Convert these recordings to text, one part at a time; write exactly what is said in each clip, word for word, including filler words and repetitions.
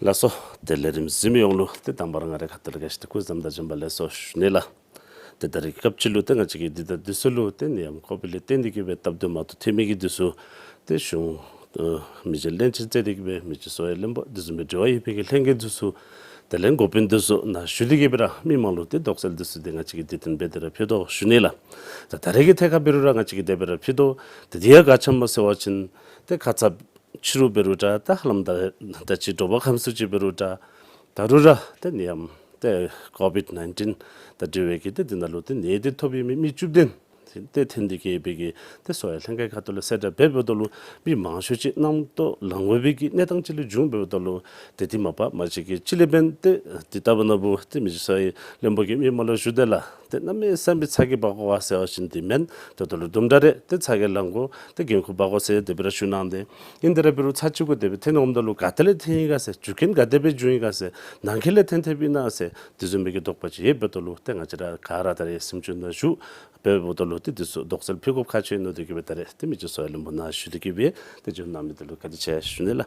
ལགས་སོ། ཏེ་ལས་རིམ་གཟིགས་མི་ཡོངས་ལུ་ཏེ་དང་པ་ར་ང་རའི་ཁ་ཐུག་ལས་བཀྲ་ཤིས་བདེ་ལེགས་སྐུ་གཟུགས་བཟང་དང་བྱོན་པ་ལེགས་སོ་ཞུ་ནི་ལགས། ཏེ་ད་རིས་སྐབས་ཅིག་ལུ་ཏེ་ང་བཅས་ཀྱིས་འདི་དང་འདི་ཚུ་ལུ་ཏེ་ནད་ཡམས་ཀོ་བིཌ་ལས་བརྟེན་ཏེ་གིས་སྦེ་སྟབས་བདེ་མ་བཏུབ་ཐོན་མི་གི་འདི་ཚུ་ཏེ་གཞུང་ཨ་མི་རྗེ་བློན་ཆེན་རྩ་ལས་འདི་གིས་སྦེ་མི་རྗེ་གསོ་བའི་བློན་པོ་འདི་ཚུ་སྦེ་འབྲེལ་བ་ཡོད་པའི་གི་ལྷན་རྒྱས་འདི་ཚུ་དེ་ལས་འགོ་དཔོན་འདི་ཚུ་ནང་ཞུ་སྟེ་གིས་སྦེ་ར་མི་མང་ལུ་ཏེ་དོགས་སེལ་འདི་ཚུ་ཏེ་ང་བཅས་ཀྱིས་འདི་དོན་འབད་དེ་ར་ཕུལ་དོ་ཞུ་ནི་ལགས། ད་ད་རིས་ཀྱི་ཐད་ཁར་འབད་རུང་ར་ང་བཅས་ཀྱིས་དེ་སྦེ་ར་ཕུལ་དོ། ཏེ་འདི་ཡང་ག་ཅི་སྨོ་ཟེར་བ་ཅིན་ཏེ་ཁ་ཙ་ཕྱི་རུ་འབད་རུང་འདྲ་ད་ཧ་ལམ་ད་ད་ཅི་དྲོ་པ་ཁམས་སུ་ཅིག་འབད་རུང་འདྲ་ད་རུང་ར་ཏེ་ནད་ཡམས་ཏེ་ཀོ་བིཌ་ནའིན་ཊིན་དང་འབྲེལ་བའི་གི་ཏེ་འདི་ནང་ལུ་ཏེ་ནད་འདི་ཐོབ་པའི་མི་མི་བཅུ་བདུན་ཏེ་ཐོན་ཏེ་གིས་སྦེ་གི་ཏེ་གསོ་བའི་ལྷན་ཁག་ཁ་ཐུག་ལས་གསལ་བསྒྲགས་འབད་འབདཝ་ད་ལུ་མི་མང་ཤོས་ཅིག་རྣམ་རྟོག་ལང་དགོ་པའི་གི་གནས་སྟངས་ཅིག་ལུ་བྱུང་འབདཝ་ད་ལུ་ཏེ་འདི་མ་པ་མ་གཞི་གི་སྤྱི་ལས་འབདན་ཏེ་འདི་ལྟ་བུ་ན་བུ་ཏེ་མི་རྗེ་གསོ་བའི་བློན་པོ་གིས་མི་མང་ལུ་ཞུ་དེས་ལགས། ཏེ་གནམ་མེད་ས་མེད་ཚ་གྱང་འབག་དགོ་པས་ཟེར་བ་ཅིན་འདི་མེན། ད་ལྟོ་ལུ་དུམ་གྲ་རེ་ཏེ་ཚ་གྱང་ལང་དགོ་ཏེ་འགན་ཁུར་འབག་དགོ་ཟེར་དེ་སྦེ་ར་ཞུ་གནང་སྟེ། ཨིན་དེ་ར་འབད་རུང་ཚར་གཅིག་གུ་དེ་སྦེ་ཐོན་འོངམ་ད་ལུ་ག་ཏེ་ལས་ཐོན་ཡི་ག་ཟེར་རྒྱུ་རྐྱེན་ག་དེ་སྦེ་བྱུང་ཡི་ག་ཟེར་ནམ་མཁའ་ལས་ཐོན་ཐོནམ་ཨིན་ན་ཟེར་དེ་བཟུམ་མའི་གི་དོགས་པ་ཅིག་ཡོདཔ་ད་ལུ་ཏེ་ང་བཅས་ར་ག་ར་ད་རེས་གཟིམ་ཅུང་ནང་བཞུགས་འབདཝ་ད་ལུ་ཏེ་འདི་ཚུ་དོགས་སེལ་ཕུལ་དགོཔ་ཁག་ཆེ་ནི་འདི་གིས་སྦེ་ད་རེས་ཏེ་མི་རྗེ་གསོ་བའི་བློན་པོ་ནང་ཞུ་སྟེ་གིས་སྦེ་ཏེ་བྱོན་གནང་མི་འདི་ལུ་བཀའ་དྲིན་ཆེ་ཞུ་ནི་ལགས།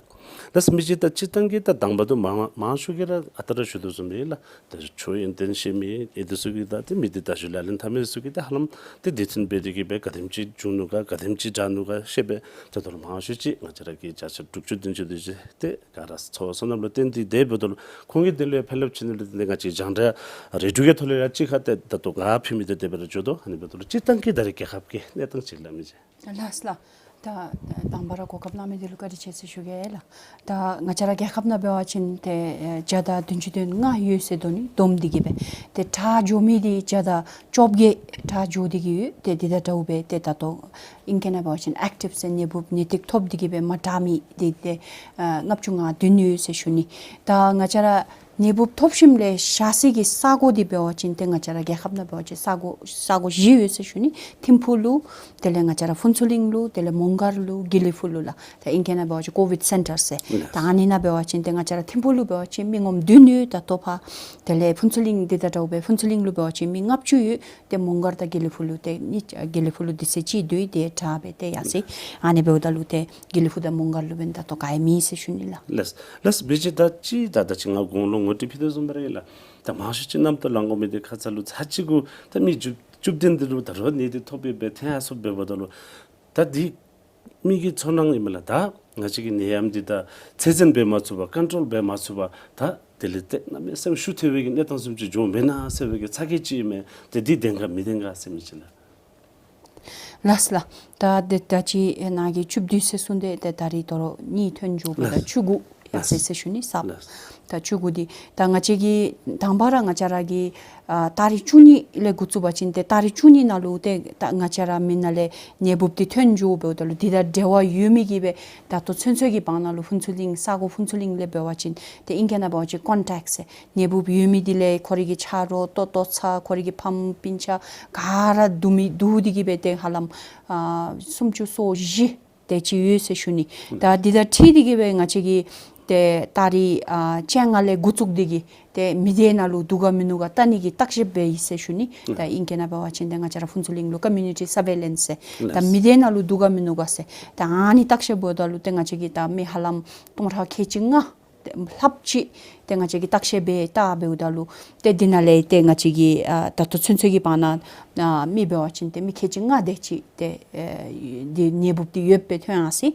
ལགས་སོ། མི་རྗེ་ད་སྤྱིར་བཏང་གི་ད་དང་པ་དུ་མང་མང་ཤོས་ཀྱིས་ར་ཨ་རྟག་ར་ཞུ་དོ་བཟུམ་སྦེ་ལགས། ད་ཆོས་ཡོན་ཏན་ཤེས་མི་ཨེ་འདི་ཚུ་གིས་ད་ཏེ་མི་འདི་ད་ཞུ་ལག་ལེན་འཐབ་མི་ཚུ་གིས་ད་ཧ་ལམ་ཏེ་འདི་ཐོན་འབད་དེ་གིས་སྦེ་ག་དེམ་ཅིག་བྱུང་ནུག་ག་ག་དེམ་ཅིག་དྲག་ནུག་ག་ཤེས་པས། ད་ལྟོ་ལུ་མང་ཤོས་ཅིག་ང་བཅས་ར་གི་བརྒྱ་ཆ་དྲུག་ཅུ་བདུན་ཅུ་དེ་ཅིག་ཏེ་ག་ར་ཚོར་བ་སོ་ནམ་ལུ་བརྟེན་ཏེ་དེ་འབདཝ་ད་ལུ་ཁོང་གི་དོན་ལུ་ཕན་རླབས་ཆེ་ནི་ལུ་བརྟེན་ཏེ་ང་བཅས་རྒྱང་བསྒྲགས་རེ་ཌིའོ་གི་ཐོག་ལས་ར་གཅིག་ཁར་ཏེ་ད་ལྟོ་ག་ཕུལ་མི་འདི་དེ་སྦེ་ར་འགྱོ་དོ། ཨ་ནི་འབདཝ་ད་ལུ་སྤྱིར་བཏང་གི་ད་རེས་རྒྱལ་ཁབ་ཀྱི་གནས་སྟངས་ཅིག་ལགས་མི་རྗེ། ལགས་ལགས། ད་དང་པ་ར་གོ་སྐབས་གནང་མི་འདི་ལུ་བཀའ་དྲིན་ཆེ་ཟེར་ཞུ་གེ་ལགས། ད་ང་བཅས་ར་རྒྱལ་ཁབ་ནང་འབད་བ་ཅིན་ཏེ་བརྒྱ་དང་བདུན་ཅུ་དོན་ལྔ་ཡོད་ཟེར་དོ་ནི་བསྡོམས་ཏེ་གིས་སྦེ་ཏེ་དྲག་འགྱོ་མི་འདི་བརྒྱ་དང་བཅོ་བརྒྱད་དྲག་འགྱོ་སྟེ་གིས་ཡོད། ཏེ་འདི་དང་འདྲཝ་སྦེ་ཏེ་ད་ལྟོ་ཨིང་སྐད་ནང་འབད་བ་ཅིན་ཨེཀ་ཊིབ་ཟེར་ནད་འབུཔ་ནད་ཐིག་ཐོབ་སྟེ་གིས་སྦེ་མ་དྲག་མི་འདི་ཏེ་ཨ་ལྔ་བཅུ་ང་བདུན་ཡོད་ཟེར་ཞུ་ནི། ད་ང་བཅས་ར་ནད་འབུཔ་ཐོབ་ཞིནམ་ལས་བཞག་སའི་གི་ས་གོ་འདི་འབད་བ་ཅིན་ཏེ་ང་བཅས་ར་རྒྱལ་ཁབ་ནང་འབད་བ་ཅིན་ས་གོ་ས་གོ་བཞི་ཡོད་ཟེར་ཞུ་ནི། ཐིམ་ཕུག་ལུ་དེ་ལས་ང་བཅས་ར་ཕུན་ཚོགས་གླིང་ལུ་དེ་ལས་མོང་སྒར་ལུ་དགེ་ལེགས་ཕུག་ལུ་ལགས། ད་ཨིང་སྐད་ནང་འབད་བ་ཅིན་ཀོ་བིཌ་སེན་ཊར་ཟེར། ལགས། ད་ཨ་ནི་ནང་འབད་བ་ཅིན་ཏེ་ང་བཅས་ར་ཐིམ་ཕུག་ལུ་འབད་བ་ཅིན་མི་ངོམ་བདུན་ཡོད་ད་ལྟོ་ཕར། དེ་ལས་ཕུན་ཚོགས་གླིང་འདི་དང་འདྲཝ་སྦེ་ཕུན་ཚོགས་གླིང་ལུ་འབད་བ་ཅིན་མི་ལྔ་བཅུ་ཡོད། ཏེ་མོང་སྒར་དང་དགེ་ལེགས་ཕུག་ལུ་ཏེ་ནི་དགེ་ལེགས་ཕུག་ལུ་དུས་ཚོད་ཅིག་སྡོད་དེ་དྲག་སྦེ་ཏེ་ཡར་སོ་ཡི། ཨ་ནི་འབདཝ་ད་ལུ་ཏེ་དགེ་ལེགས་ཕུག་དང་མོང་སྒར་ལུ་འབདན་ད་ལྟོ་ག་ཡང་མེད་ཟེར་ཞུ་ནི་ལགས། ལགས་ལགས། མི་རྗེ་ད་ཅི་ད་ད་ཅི་ང་གོང་ལུ་ངོ་སྤྲོད་ཕུལ་དོ་བཟུམ་སྦེ་ར་ཨིན་ལགས། ད་མང་ཤོས་ཅིག་རྣམ་རྟོག་ལང་དགོ་མི་འདི་ཁ་ཙ་ལུ་ཚར་གཅིག་གུ་ད་མི་བཅུ་བཅུ་བདུན་འདི་ལུ་ད་རུང་ནད་འདི་ཐོབ་སྦེ་སྦེ་ཐོན་ཡར་སོངམ་འབདཝ་ད་ལུ་ད་འདི་མི་གི་ཚོར་སྣང་ཨིན་མས་ལགས། ད་ང་བཅས་ཀྱིས་ནད་ཡམས་འདི་ད་ཚད་འཛིན་འབད་མ་ཚུགས་པར་ཀོན་ཊོལ་འབད་མ་ཚུགས་པར་ད་དེ་ལས་ཏེ་གནམ་མེད་ས་མེད་ཤུགས་ཐེབས་པའི་གི་གནས་སྟངས་བཟུམ་ཅིག་འགྱོཝ་མེན་ན་ཟེར་བའི་གི་ཚ་གྱང་ཅིག་ཨིན་མས། ཏེ་འདི་བདེན་ག་མི་བདེན་ག་ཟེར་མི་ཅིག་ལགས། ལགས་ལགས། ད་དེ་ད་ཅི་ནཱ་གིས་བཅུ་བདུན་ཟེར་གསུངས་ཏེ་ཏེ་ད་རིས་དོ་རུང་གཉིས་ཐོན་འགྱོཝ་ད་ལགས། བཅུ་དགུ་ཡར་སོ་ཡི་ཟེར་ཞུ་ནི་ཟེར། ལགས། ད་བཅུ་དགུ་འདི་ད་ང་བཅས་ཀྱིས་དང་པ་ར་ང་བཅས་ར་གི་ཨ་ཏ་རིག་བཅུ་གཉིས་ལས་འགོ་བཙུགས་པ་ཅིན་ཏེ་ཏ་རིག་བཅུ་གཉིས་ནང་ལུ་ཏེ་ད་ང་བཅས་ར་མི་ནང་ལས་ནད་འབུཔ་འདི་ཐོན་འགྱོཝ་འབདཝ་ད་ལུ་འདི་དང་འབྲེལ་བ་ཡོད་མི་གིས་སྦེ་ད་ལྟོ་ཚུན་ཚོད་ཀྱི་བར་ན་ལུ་ཕུན་ཚོགས་གླིང་ས་གོ་ཕུན་ཚོགས་གླིང་ལས་འབད་བ་ཅིན་ཏེ་ཨིང་སྐད་ནང་འབད་བ་ཅིན་ཀོན་ཊེཀཊ་ཟེར་ནད་འབུཔ་ཡོད་མི་འདི་ལས་ཁོ་རའི་གི་ཆ་རོགས་ལྟོ་ལྟོ་ཚང་ཁོ་རའི་གི་ཕམ་སྤུན་ཆ་ག་ར་བསྡུ་མི་བསྡུ་སྟེ་གིས་སྦེ་ཏེ་ཧ་ལམ་ཨ་སུམ་ཅུ་སོ་བཞི་དེ་ཅིག་ཡོད་ཟེར་ཞུ་ནི། ད་འདི་དང་འཁྲིལ་ཏེ་གིས་སྦེ་ང་བཅས་ཀྱིས་ཏེ་ཏ་རིག་ཨ་བཅོ་ལྔ་ལས་འགོ་བཙུགས་ཏེ་གིས་ཏེ་མི་སྡེ་ནང་ལུ་འདུག་ག་མིན་ནུག་ག་བལྟ་ནི་གི་བརྟག་ཞིབ་འབད་ཡི་ཟེར་ཞུ་ནི། ད་ཨིང་སྐད་ནང་འབད་བ་ཅིན་ཏེ་ང་བཅས་ར་ཕུན་ཚོགས་གླིང་ལུ་ཀོ་མིའུ་ནི་ཊི་སར་ཝེ་ལེནསི་ཟེར། ད་མི་སྡེ་ནང་ལུ་འདུག་ག་མིན་ནུག་ག་ཟེར། ད་ཨ་ནི་བརྟག་ཞིབ་འབདཝ་ད་ལུ་ཏེ་ང་བཅས་ཀྱིས་ད་མི་ཧ་ལམ་སྟོང་ཕྲག་ཁལ་གཅིག་ལྔ་ལྷགཔ་ཅིག་ཏེ་ང་བཅས་ཀྱིས་བརྟག་ཞིབ་འབད་བལྟ་འབདཝ་ད་ལུ་ཏེ་འདི་ནང་ལས་ཏེ་ང་བཅས་ཀྱིས་ཨ་ད་ལྟོ་ཚུན་ཚོད་ཀྱི་བར་ན་ཨ་མི་འབད་བ་ཅིན་ཏེ་མི་ཁལ་གཅིག་ལྔ་དེ་ཅིག་ཏེ་ཨེ་འདི་ནད་འབུཔ་འདི་ཡོདཔ་སྦེ་ཐོན་ཡར་སོ་ཡི།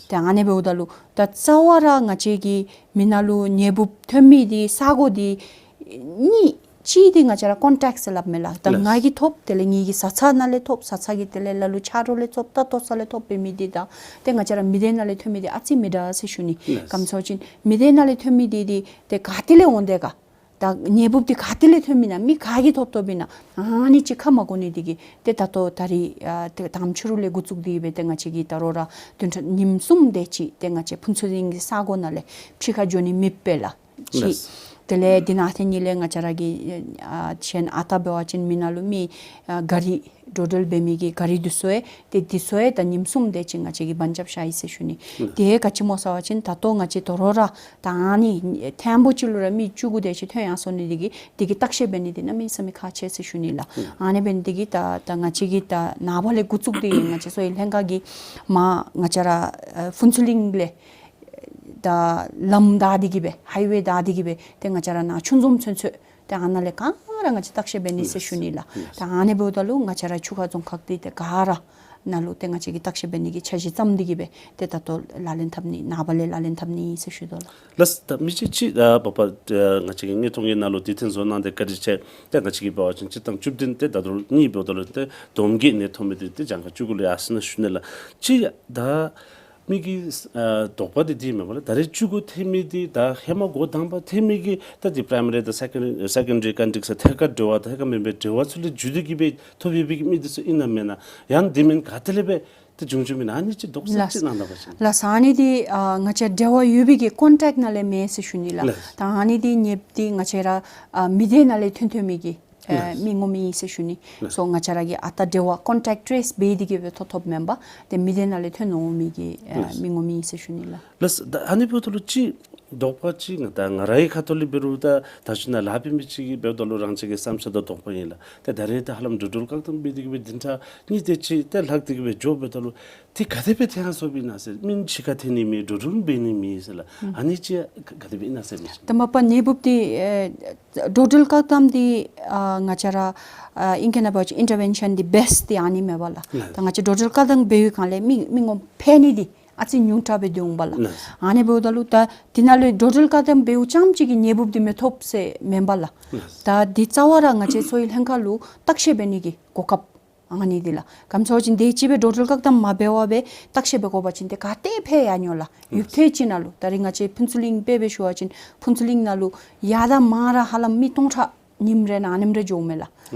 ཏེ་ཨ་ནི་འབདཝ་ད་ལུ་ད་རྩ་བ་ར་ང་བཅས་ཀྱི་མི་ནང་ལུ་ནད་འབུཔ་ཐོན་མི་འདི་ས་གོ་འདི་གཉིས་ཅིག་འདི་ང་བཅས་ར་ཀོན་ཊེཀཊ་ཟེར་སླབ་མས་ལགས། ད་ལགས། ང་གིས་ཐོབ་དེ་ལས་ངེ་གི་བཟའ་ཚང་ནང་ལས་ཐོབ་བཟའ་ཚང་གི་དེ་ལས་ལ་ལུ་ཆ་རོགས་ལས་ཐོབ་ལྟོ་ལྟོ་ཚང་ལས་ཐོབ་པའི་མི་འདི་དང་ཏེ་ང་བཅས་ར་མི་སྡེ་ནང་ལས་ཐོན་མི་འདི་ཨ་ཙི་མི་འདྲ་ཟེར་ཞུ་ནི། ལགས། ག་ཅི་སྨོ་ཟེར་བ་ཅིན་མི་སྡེ་ནང་ལས་ཐོན་མི་འདི་འདི་ཏེ་ག་ཏེ་ལས་འོང་དེས་ག། ད་ནད་འབུཔ་འདི་ག་ཏེ་ལས་ཐོནམ་ཨིན་ན་མི་ག་གིས་ཐོབ་ཐོབཔ་ཨིན་ན་ཨ་ནི་ཅིག་ཁ་མ་གོ་ནི་འདི་གིས་ཏེ་ད་ལྟོ་ད་རིས་ཨ་ཏེ་དང་པ་ཕྱི་རུ་ལས་འགོ་བཙུགས་ཏེ་སྦེ་ཏེ་ང་བཅས་ཀྱིས་ད་རུང་ར་བདུན་ཕྲག་ཉིནམ་གསུམ་དེ་ཅིག་ཏེ་ང་བཅས་ཕུན་ཚོགས་གླིང་གི་ས་གོ་ནང་ལས་ཕྱི་ཁར་འགྱོ་ནི་མེདཔ་སྦེ་ལགས། ཅིག། ལགས། དེ་ལས་འདི་ནང་ཏེ་ནི་ལས་ང་བཅས་ར་གི་ཨ་གཞན་ཨ་རྟག་འབད་བ་ཅིན་མི་ནང་ལུ་མི་ཨ་ག་རི་འགྲོ་འགྲུལ་འབད་མི་གི་ག་རི་འདི་ཚུ་ཡང་ཏེ་འདི་ཚུ་ཡང་ད་ཉིནམ་གསུམ་དེ་ཅིག་ང་བཅས་ཀྱིས་བར་ཆད་བཞག་ཡི་ཟེར་ཞུ་ནི། ལགས། དེ་ག་ཅི་སྨོ་ཟེར་བ་ཅིན་ད་ལྟོ་ང་བཅས་ད་རུང་ར་ད་ཨ་ནི་ཐེངས་པོ་ཅིག་ལུ་ར་མི་བཅུ་དགུ་དེ་ཅིག་ཐོན་ཡར་སོ་ནི་འདི་གིས་འདི་གི་བརྟག་ཞིབ་འབད་ནི་འདི་གནམ་མེད་ས་མེད་ཁག་ཆེ་ཟེར་ཞུ་ནི་ལགས། ལགས། ཨ་ནི་འབད་ནི་འདི་གིས་ད་ད་ང་བཅས་ཀྱིས་ད་ནངས་པ་ལས་འགོ་བཙུགས་ཏེ་ང་བཅས་གསོ་བའི་ལྷན་ཁག་གིས་མར་ང་བཅས་ར་ཨ་ཕུན་ཚོགས་གླིང་ལས་ ད་ལམ་བདའ་སྟེ་གི་སྦེ་ཧའི་ཝེ་བདའ་སྟེ་གི་སྦེ་ཏེ་ང་བཅས་ར་ནཱ་ཆུ་འཛོམས་ཚུན་ཚོད་ཏེ་ཨ་ནཱ་ལས་ག་ར་ང་བཅས་བརྟག་ཞིབ་འབད་ནི་ཟེར་ཞུ་ནི་ལགས། ད་ཨ་ནི་འབདཝ་ད་ལུ་ང་བཅས་ར་ཆུ་ཁ་རྫོང་ཁག་འདི་ཏེ་ག་ར་ནཱ་ལུ་ཏེ་ང་བཅས་ཀྱིས་བརྟག་ཞིབ་འབད་ནི་གི་འཆར་གཞི་བརྩམས་ཏེ་གི་སྦེ་ཏེ་ད་ལྟོ་ལག་ལེན་འཐབ་ནི་ནངས་པ་ལས་ལག་ལེན་འཐབ་ནི་ཟེར་ཞུ་དོ་ལགས། ལགས་སོ། ད་མི་ཅིག་ཅིག་ཨ་འབདཝ་ད་ང་བཅས་ཀྱི་དངོས་མཐོང་གི་ནང་ལུ་དུས་མཐུན་བཟོ་གནང་སྟེ་བཀའ་དྲིན་ཆེ། ཏེ་ང་བཅས་ཀྱིས་འབད་བ་ཅིན་སྤྱིར་བཏང་བཅུ་བདུན་ཏེ་ད་རུང་གཉིས་འབདཝ་ད་ལུ་ཏེ་བསྡོམས་ཀྱིས་ནད་ཐོབ་མི་འདི་ཏེ་གྱངས་ཁ་བཅུ་དགུ་ལུ་ཡར་སོང་ནུག་ཞུ་ནི་ལགས། ཅིག་ད་མི་གི་ཨ་དོགས་པ་འདི་འདི་མས་པ་ལགས། ད་རེས་བཅུ་དགུ་ཐོན་མི་འདི་ད་ཧེ་མ་འགོ་དང་པ་ཐོན་མི་གི་ད་འདི་པ་རའི་མ་རི་དང་སེ་ཀེན་སེ་ཀེན་ཌ་རི་ཀོན་ཊེག་ཟེར་ཐད་ཀར་འབྲེལ་བ་དང་ཐད་ཀར་མེན་པའི་འབྲེལ་བ་ཚུ་ལས་བརྒྱུད་དེ་གི་སྦེ་ཐོབ་ཡོད་པའི་གི་མི་འདི་ཚུ་ཨིན་ན་མེན་ན། ཡང་འདི་མེན་ག་ཏེ་ལས་སྦེ་ཏེ་བྱུང་བྱུངམ་ཨིན་ན། ཨ་ནི་ཅིག་དོགས་པ་ཅིག་གནང་ད་པ་ཅིན། ལགས་སོ། ཨ་ནི་འདི་ཨ་ང་བཅས་འབྲེལ་བ་ཡོད་པའི་གི་ཀོན་ཊེག་ནང་ལས་མེན་ཟེར་ཞུ་ནི་ལགས། ལགས། ད་ཨ་ནི་འདི་ནདཔ་འདི་ང་བཅས་ར་ཨ་མི་སྡེ་ནང་ལས་ཐོན་ཐོན་མི་གི་ཨ་ལགས། མི་ངོམ་ཨིན་ཟེར་ཞུ་ནི། ལགས། སོ་ང་བཅས་ར་གིས་ཨ་རྟག་འབྲེལ་བ་ཀོན་ཊེག་ཊེ་རེསི་འབད་དེ་གི་སྦེ་ཐོབ་ཐོབཔ་མེན་པར་ཏེ་མི་སྡེ་ནང་ལས་ཐོན་འོང་མི་གི་ཨ་ལགས། མི་ངོམ་ཨིན་ཟེར་ཞུ་ནི་ལགས། ལགས། ད་ཨ་ནི་འབདཝ་ད་ལུ་ཅིག་དོགས་པ་ཅིག་ང་ད་ང་རའི་ཁ་ཐུག་ལས་འབད་རུང་ད་ད་ཅི་ནཱ་ལཱ་འབད་མི་ཅིག་གིས་འབདཝ་ད་ལུ་རང་ཅིག་གི་བསམ་འཆར་དང་དོགས་པ་ཨིན་ལགས། ཏེ་ད་རེས་ད་ཧ་ལམ་འགྲོ་འགྲུལ་བཀག་དམ་འབད་དེ་གི་སྦེ་བདུན་ཕྲག་གཉིས་དེ་ཅིག་ཏེ་ལྷག་སྟེ་གི་སྦེ་འགྱོ་འབདཝ་ད་ལུ་ཏེ་ག་དེ་སྦེ་ཐོན་སོཔ་ཨིན་ན་ཟེར། མི་ཕྱི་ཁར་ཐོན་ནི་མེད། འགྲོ་འགྲུལ་འབད་ནི་མེད་ཟེར་ལགས། ཨ་ནི་ཅིག་ག་དེ་སྦེ་ཨིན་ན་ཟེར་མི་ཅིག། ད་མ་པ་ནད་འབུབ་འདི་ཨེ་འགྲོ་འགྲུལ་བཀག་དམ་འདི་ཨ་ང་བཅས་ར་ཨ་ཨིང་སྐད་ནང་འབད་བ་ཅིན་ཨིན་ཊར་བེན་ཤཱན་འདི་བེསཊ་འདི་ཨ་ནི་མས་པ་ལགས། ལགས། ད་ང་བཅས་འགྲོ་འགྲུལ་བཀག་དམ་འབད་བའི་སྒང་ལས་མི་མི་ངོམ་ཕན་ནི་འདི་ཨ་ཙི་ཉུང་དྲགས་སྦེ་སྡོད་འོང་པ་ལགས། ལགས། ཨ་ནི་འབདཝ་ད་ལུ་ད་འདི་ནང་ལུ་འགྲོ་འགྲུལ་བཀག་དམ་འབདཝ་ཙམ་ཅིག་གིས་ནད་འབུབ་འདི་མི་ཐོབ་ཟེར་མེན་པ་ལགས། ལགས། ད་འདི་རྩ་བ་ར་ང་བཅས་གསོ་བའི་ལྷན་ཁག་ལུ་བརྟག་ཞིབ་འབད་ནི་གི་གོ་སྐབས་ཨ་ནི་འདི་ལགས། ག་ཅི་ཟེར་བ་ཅིན་དེ་ཅིག་སྦེ་འགྲོ་འགྲུལ་བཀག་དམ་མ་འབད་བར་སྦེ་བརྟག་ཞིབ་འབད་དགོ་པ་ཅིན་ཏེ་ག་ཏེ་ཕར་ཡར་འགྱོ་ལགས། ཡུདཔ་ཐེངས་ཅིག་ནང་ལུ་ད་རེས་ང་བཅས་ཕུན་ཚོགས་གླིང་དཔེ་སྦེ་ཞུ་བ་ཅིན་ཕུན་ཚོགས་གླིང་ནང་ལུ་ཡར་དང་མར་ར་ཧ་ལམ་མི་སྟོང་ཕྲག་ཉིནམ་རེ་ནང་ཨ་ནེམ་རེ་འགྱོཝ་མས་ལགས།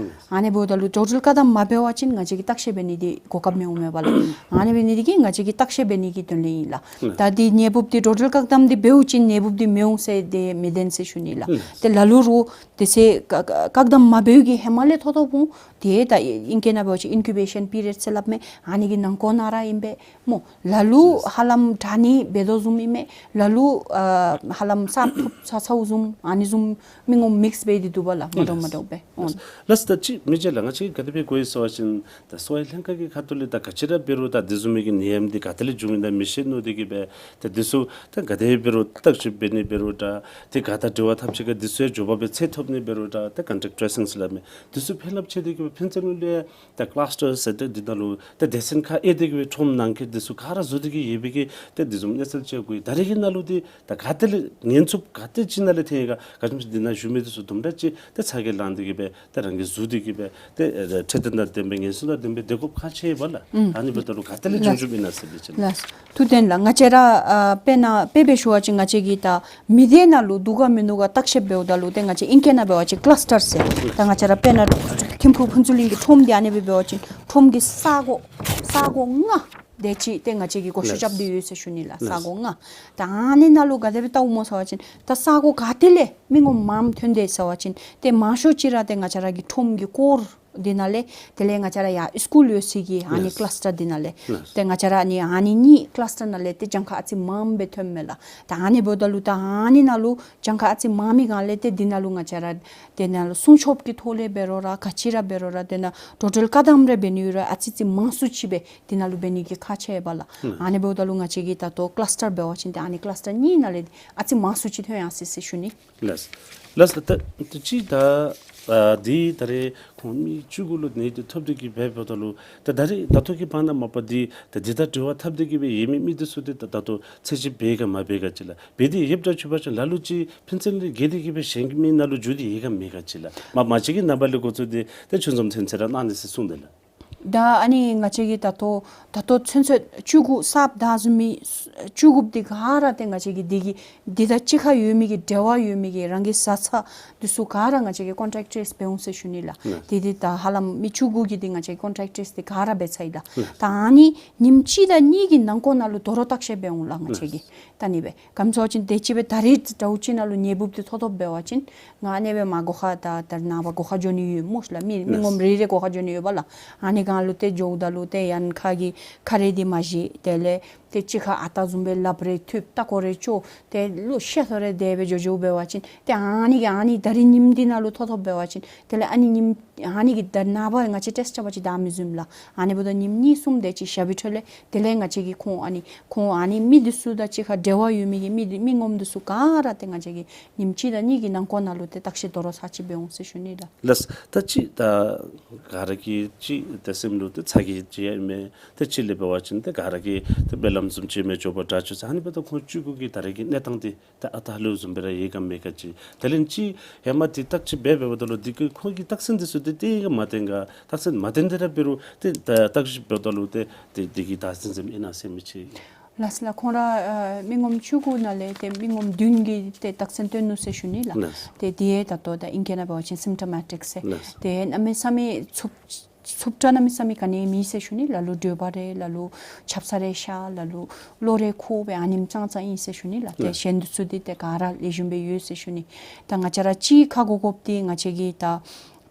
ཨ་ནི་འབདཝ་ད་ལུ་འགྲོ་འགྲུལ་བཀག་དམ་མ་འབད་བ་ཅིན་ང་བཅས་ཀྱིས་བརྟག་ཞིབ་འབད་ནི་འདི་གོ་སྐབས་མི་འོང་མས་པ་ལགས། ཨ་ནི་འབད་ནི་འདི་གིས་ང་བཅས་ཀྱིས་བརྟག་ཞིབ་འབད་ནི་གི་དོན་ལས་ཨིན་ལགས། ད་འདི་ནད་འབུབ་འདི་འགྲོ་འགྲུལ་བཀག་དམ་འདི་འབདཝ་ཅིན་ནད་འབུབ་འདི་མི་འོང་ཟེར་ཏེ་མི་བདེན་ཟེར་ཞུ་ནི་ལགས། ཏེ་ལ་ལུ་རུང་དེ་ཚེ་བཀག་བཀག་དམ་མ་འབདཝ་གི་ཧེ་མ་ལས་ཐོབ་ཐོབ་འོང་། ཏེ་ད་ཨིང་སྐད་ནང་འབད་བ་ཅིན་ཨིན་ཀུ་བེ་ཤཱན་པི་རི་ཡོཌ་ཟེར་སླབ་མས། ཨ་ནི་གི་ནང་འཁོད་ནང་ར་ཨིན་པས་སྨོ། ལ་ལུ་ཧ་ལམ་དྲག་ནི་འབད་དོ་བཟུམ་ཨིན་མས། ལ་ལུ་ཨ་ཧ་ལམ་གསརཔ་ཐོབ་ཚར་ཚརཝ་བཟུམ་ཨ་ནི་བཟུམ་མི་ངོམ་མིགསི་འབད་དེ་འདུག་པ་ལགས། མ་འདྲཝ་མ་འདྲཝ་སྦེ་འོང་། ལགས། ད་ཅི་མི་རྗེ་ལགས་ང་བཅས་ག་དེ་སྦེ་གོ་ཡི་ཟེར་བ་ཅིན་ད་གསོ་བའི་ལྷན་ཁག་གི་ཁ་ཐུག་ལས་ད་ག་ཅི་ར་འབད་རུང་ད་འདི་བཟུམ་མའི་གི་ནད་ཡམས་འདི་ག་ཏེ་ལས་བྱུང་ཡི་ད་མི་ཤེས་མནོ་སྟེ་གི་སྦེ་ད་འདི་ཚུ་ད་ག་དེ་འབད་རུང་བརྟག་ཞིབ་འབད་ནི་འབད་རུང་འདྲ། ཏེ་ག་དང་འབྲེལ་བ་འཐབ་ཅི་ག་འདི་ཚུ་ཡང་མགྱོགས་པ་སྦེ་ཚད་ཐོབ་ནི་འབད་རུང་འདྲ། ད་ཀོན་ཊེག་ཊེ་རེ་སིང་ཟེར་སླབ་མི་འདི་ཚུ་ཕར་ལྷག་ཆེ་སྟེ་གི་སྦེ་ཕན་ཚུན་ལུ་ཡང་ད་ཀ་ལཱས་ཊར་ཟེར་ཏེ་འདི་ནང་ལུ་ད་སྡེ་ཚན་ཁག་དབྱེ་སྟེ་གི་སྦེ་ཁྲོམ་ནང་གི་འདི་ཚུ་ག་ར་བཟོ་སྟེ་གི་ཡོད་པའི་གི་ད་འདི་བཟུམ་གནས་ཚུལ་ཅིག་གོ་ཡི། ད་རེས་ཀྱི་ནང་ལུ་འདི་ད་ག་ཏེ་ལས་ངན་ཚབ་ག་ཏེ་ཅིག་ནང་ལས་ཐོན་ཡི་ག། ག་ཅི་སྨོ་འདི་ནང་བཞུགས་མི་འདི་ཚུ་དུམ་གྲ་ཅིག་ད་ཚ་གྱང་ལངས་ཏེ་གི་སྦེ་ད་རང་གིས་བཟོ་སྟེ་གི་སྦེ་ད་འཕྲོད་བསྟེན་དང་ལྡན་པའི་ངན་སོང་དང་ལྡན་པའི་སྡོད་དགོཔ་ཁག་ཆེ་བས་ལགས། ཨ་ནི་འབདཝ་ད་ལུ་ག་ཏེ་ལས་བྱུང་བྱུངམ་ཨིན་ན་ཟེར་འདི་ཅིག་ལགས། ཐུགས་བདེན་ལགས། ང་བཅས་ར་ཨ་དཔེར་ན་དཔེ་སྦེ་ཞུ་བ་ཅིན་ང་བཅས་ཀྱིས་ད་མི་སྡེ་ནང་ལུ་འདུག་ག་མིན་འདུག་ག་བརྟག་ཞིབ་འབདཝ་ད་ལུ་ཏེ་ང་བཅས་ཨིང་སྐད་ནང་འབད་བ་ཅིན་ཀ་ལཱས་ཊར་ཟེར། ད་ང་བཅས་ར་དཔེར་ན་ཐིམ་ཕུག་ཕུན་ཚོགས་གླིང་གི་ཁྲོམ་འདི་ཨ་ནི་སྦེ་འབད་བ་ཅིན་ཁྲོམ་གྱི་ས་གོ་ས་གོ་ལྔ་དེ་ཅིག་ཏེ་ང་བཅས་ཀྱིས་གོ་ཤུལ་རྐྱབ་སྟེ་ཡོད་ཟེར་ཞུ་ནི་ལགས། ས་གོ་ལྔ། ད་ཨ་ནི་ནང་ལུ་ག་དེ་སྦེ་བལྟཝ་སྨོ་ཟེར་བ་ཅིན་ད་ས་གོ་ག་ཏེ་ལས་མི་ངོམ་མངམ་ཐོན་དེས་ཟེར་བ་ཅིན་ཏེ་མང་ཤོས་ཅིག་ར་ཏེ་ང་བཅས་ར་གི་ཁྲོམ་གྱི་སྐོར་འདི་ནང་ལས་དེ་ལས་ང་བཅས་ར་ཡར་སི་ཀུལ་ཡོད་སའི་གི་ཨ་ནི་ཀ་ལཱས་ཊར་འདི་ནང་ལས་ཏེ་ང་བཅས་ར་ཨ་ནི་ཨ་ནི་གཉིས་ཀ་ལཱས་ཊར་ནང་ལས་ཏེ་གྱངས་ཁ་ཨ་ཙི་མངམ་སྦེ་ཐོནམ་མས་ལགས། ད་ཨ་ནི་འབདཝ་ད་ལུ་ད་ཨ་ནི་ནང་ལུ་གྱངས་ཁ་ཨ་ཙི་མངམ་མི་སྒང་ལས་ཏེ་འདི་ནང་ལུ་ང་བཅས་ར་དེ་ནང་ལུ་སྲུང་སྐྱོབ་ཀྱི་ཐོག་ལས་འབད་རུང་ར་ག་ཅི་ར་འབད་རུང་ར་དེ་ནང་འགྲོ་འགྲུལ་བཀག་དམ་རེ་འབད་ནི་ཡོད་རུང་ཨ་ཙི་ཙི་མང་སུ་ཅིག་སྦེ་འདི་ནང་ལུ་འབད་ནི་གི་ཁག་ཆེ་བས་ལགས། ཨ་ནི་འབདཝ་ད་ལུ་ང་བཅས་ཀྱིས་ད་ལྟོ་ཀ་ལཱས་ཊར་འབད་བ་ཅིན་ཏེ་ཨ་ནི་ཀ་ལཱས་ཊར་གཉིས་ནང་ལས་ཨ་ཙི་མང་སུ་ཅིག་ཐོན་ཡར་སོ་ཡི་ཟེར་ཞུ་ནི། ལགས། ལགས་ལགས། ད་ད་ཅི་ད་ཨ་འདི་ད་རེས་ཁོང་མི་བཅུ་དགུ་ལུ་ནད་འདི་ཐོབ་སྟེ་གི་སྦེ་འབདཝ་ད་ལུ་ད་ད་རེས་ད་ལྟོ་གི་བར་ན་མ་པ་འདི་ད་འདི་དང་འབྲེལ་བ་འཐབ་སྟེ་གི་སྦེ་ཡོད་མི་མི་འདི་ཚུ་འདི་ད་ད་ལྟོ་ཚད་འཇལ་འབད་ག་མ་འབད་ག་ཅིག་ལགས། འབད་དེ་ཡོདཔ་འདྲཝ་ཅིག་འབད་བ་ཅིན་ལ་ལུ་ཅིག་ཕན་ཚུན་ལས་བརྒལ་ཏེ་གི་སྦེ་གཞན་གྱི་མི་ནང་ལུ་འགྱོ་སྟེ་ཡོད་ག་མེད་ག་ཅིག་ལགས། མ་མ་གཅིག་གི་ནང་པ་ལས་འགོ་བཙུགས་ཏེ་ད་ཆུ་འཛོམས་ཐོན་ཚར་ར་གནང་ནི་ཟེར་གསུངས་ཏེ་ལགས། ད་ཨ་ནི་ང་བཅས་ཀྱིས་ད་ལྟོ་ད་ལྟོ་ཚུན་ཚོད་བཅུ་དགུ་གསརཔ་བདའ་ཚུགས་མི་བཅུ་དགུཔ་འདི་ག་ར་ཏེ་ང་བཅས་ཀྱིས་འདི་གི་འདི་དང་གཅིག་ཁར་ཡོད་མི་གི་འབྲེལ་བ་ཡོད་མི་གི་རང་གི་བཟའ་ཚང་འདི་ཚུ་ག་ར་ང་བཅས་ཀྱིས་ཀོན་ཊེག་ཊེ་རེསི་འབད་འོང་ཟེར་ཞུ་ནི་ལགས། ལགས། དེ་འདི་ད་ཧ་ལམ་མི་བཅུ་དགུ་གི་འདི་ང་བཅས་ཀྱིས་ཀོན་ཊེག་ཊེ་རེསི་འདི་ག་ར་འབད་ཚར་ཡི་ལགས། ལགས། ད་ཨ་ནི་ཉིནམ་གཅིག་དང་གཉིས་ཀྱི་ནང་འཁོད་ནང་ལུ་དོ་རུང་བརྟག་ཞིབ་འབད་འོང་ལགས་ང་བཅས་ཀྱིས། ལགས། ད་ཨ་ནི་སྦེ་ག་ཅི་ཟེར་བ་ཅིན་དེ་ཅིག་སྦེ་ད་རེས་འདྲཝ་ཅིག་ནང་ལུ་ནད་འབུབ་འདི་ཐོབ་ཐོབ་འབད་བ་ཅིན་ང་ཨ་ནི་སྦེ་མར་སྒོ་ཁར་ད་ད་ནངས་པ་སྒོ་ཁར་འགྱོ་ནི་ཡོད་སྨོ་ལགས། མི་མི་ངོམ་རེ་རེ་སྒོ་ཁར་འགྱོ་ནི་ཡོད་པ་ལགས། ཨ་ནི་སྒང་ལུ་ཏེ་འགྱོཝ་ད་ལུ་ཏེ་ཡང་ཁ་གི་ཁ་རས་འདི་མ་བཞེས། དེ་ལས་ ཏེ་གཅིག་ཁར་ཨ་རྟག་བཟུམ་སྦེ་ལགཔ་རེ་མཐུད་ལྟག་ཀོ་རེ་བཅོ་ཏེ་ལོག་ཤི་སོང་རེ་དེ་སྦེ་འགྱོ་འགྱོཝ་འབད་བ་ཅིན་ཏེ་ཨ་ནི་གི་ཨ་ནི་ད་རིས་ཉིནམ་འདི་ནང་ལུ་ཐོབ་ཐོབ་འབད་བ་ཅིན་དེ་ལས་ཨ་ནི་ཉིནམ་ཨ་ནི་གི་ད་ནངས་པ་ང་བཅས་ཊེསཊ་རྐྱབ་པ་ཅིན་ད་མི་བཟུམ་ལགས། ཨ་ནི་འབདཝ་ད་ཉིནམ་གཉིས་གསུམ་དེ་ཅིག་བཞག་པའི་འཕྲོ་ལས་དེ་ལས་ང་བཅས་ཀྱིས་ཁོང་ཨ་ནི་ཁོང་ཨ་ནི་མི་འདི་ཚུ་དང་གཅིག་ཁར་འབྲེལ་བ་ཡོད་མི་གི་མི་འདི་མི་ངོམ་འདི་ཚུ་ག་ར་ཏེ་ང་བཅས་ཀྱིས་ཉིནམ་གཅིག་དང་གཉིས་ཀྱི་ནང་འཁོད་ནང་ལུ་ཏེ་བརྟག་ཞིབ་དོ་རུང་ཚར་གཅིག་འབད་འོང་ཟེར་ཞུ་ནི་ལགས། ལགས། ད་ཅི་ད་ག་ར་གིས་ཅི་ཏེ་སེམས་ལུ་ཏེ་ཚ་གྱང་ཅིག་ཡང་མས། ཏེ་ཅིག་ལས་འབད་བ་ཅིན་ཏེ་ག་ར་གིས་ཏེ་སྨོན་ལམ་བཟུམ་ཅིག་མས་མགྱོགས་པར་དྲག་བཅུག་ཟེར། ཨ་ནི་འབདཝ་ད་ཁོང་བཅུ་དགུ་གི་ད་རེས་ཀྱི་གནས་སྟངས་འདི་ད་ཨ་རྟག་ལུ་བཟུམ་སྦེ་ར་ཡོད་ག་མེད་ག་ཅིག། དེ་ལས་ཅིག་ཧེ་མ་འདི་བརྟག་དཔྱད་འབད་འབདཝ་ད་ལུ་འདི་གིས་ཁོང་གི་རྟགས་མཚན་འདི་ཚུ་འདི་ཏེ་ཡང་མ་སྟོན་ག། རྟགས་མཚན་མ་སྟོན་ཏེ་ར་འབད་རུང་ཏེ་ད་བརྟག་དཔྱད་འབདཝ་ད་ལུ་ཏེ་ཏེ་འདི་གིས་ད་ཟིན་ཟིནམ་ཨིན་ན་ཟེར་མི་ཅིག། ལགས་ལགས། ཁོང་ར་ཨ་མི་ངོམ་བཅུ་དགུ་ནང་ལས་ཏེ་མི་ངོམ་བདུན་གྱིས་ཏེ་རྟགས་མཚན་སྟོན་ནུག་ཟེར་ཞུ་ནི་ལགས། ལགས། ཏེ་དེ་ད་ལྟོ་ད་ཨིང་སྐད་ནང་འབད་བ་ཅིན་སིམ་ཊོ་མེ་ཊིཀ་ཟེར། ལགས། ཏེ་གནམ་མེད་ས་མེད་ཚུབ་ཚུབ་དྲགས་གནམ་མེད་ས་མེད་ག་ནི་མེད་ཟེར་ཞུ་ནི། ལ་ལུ་འགྲོས་པ་རེ་ལ་ལུ་ཆབ་གསང་རེ་ཤར་ལ་ལུ་གློ་རེ་ཁུག་སྦེ་ཨ་ནེམ་ཙང་ཙང་ཨིན་ཟེར་ཞུ་ནི་ལགས། ཏེ་ལགས། གཞན་འདི་ཚུ་འདི་ཏེ་ག་ར་ལེགས་ཤོམ་སྦེ་ཡོད་ཟེར་ཞུ་ནི། ད་ང་བཅས་ར་ཅིག་ཁ་གོ་དགོཔ་འདི་ང་བཅས་ཀྱི་ད་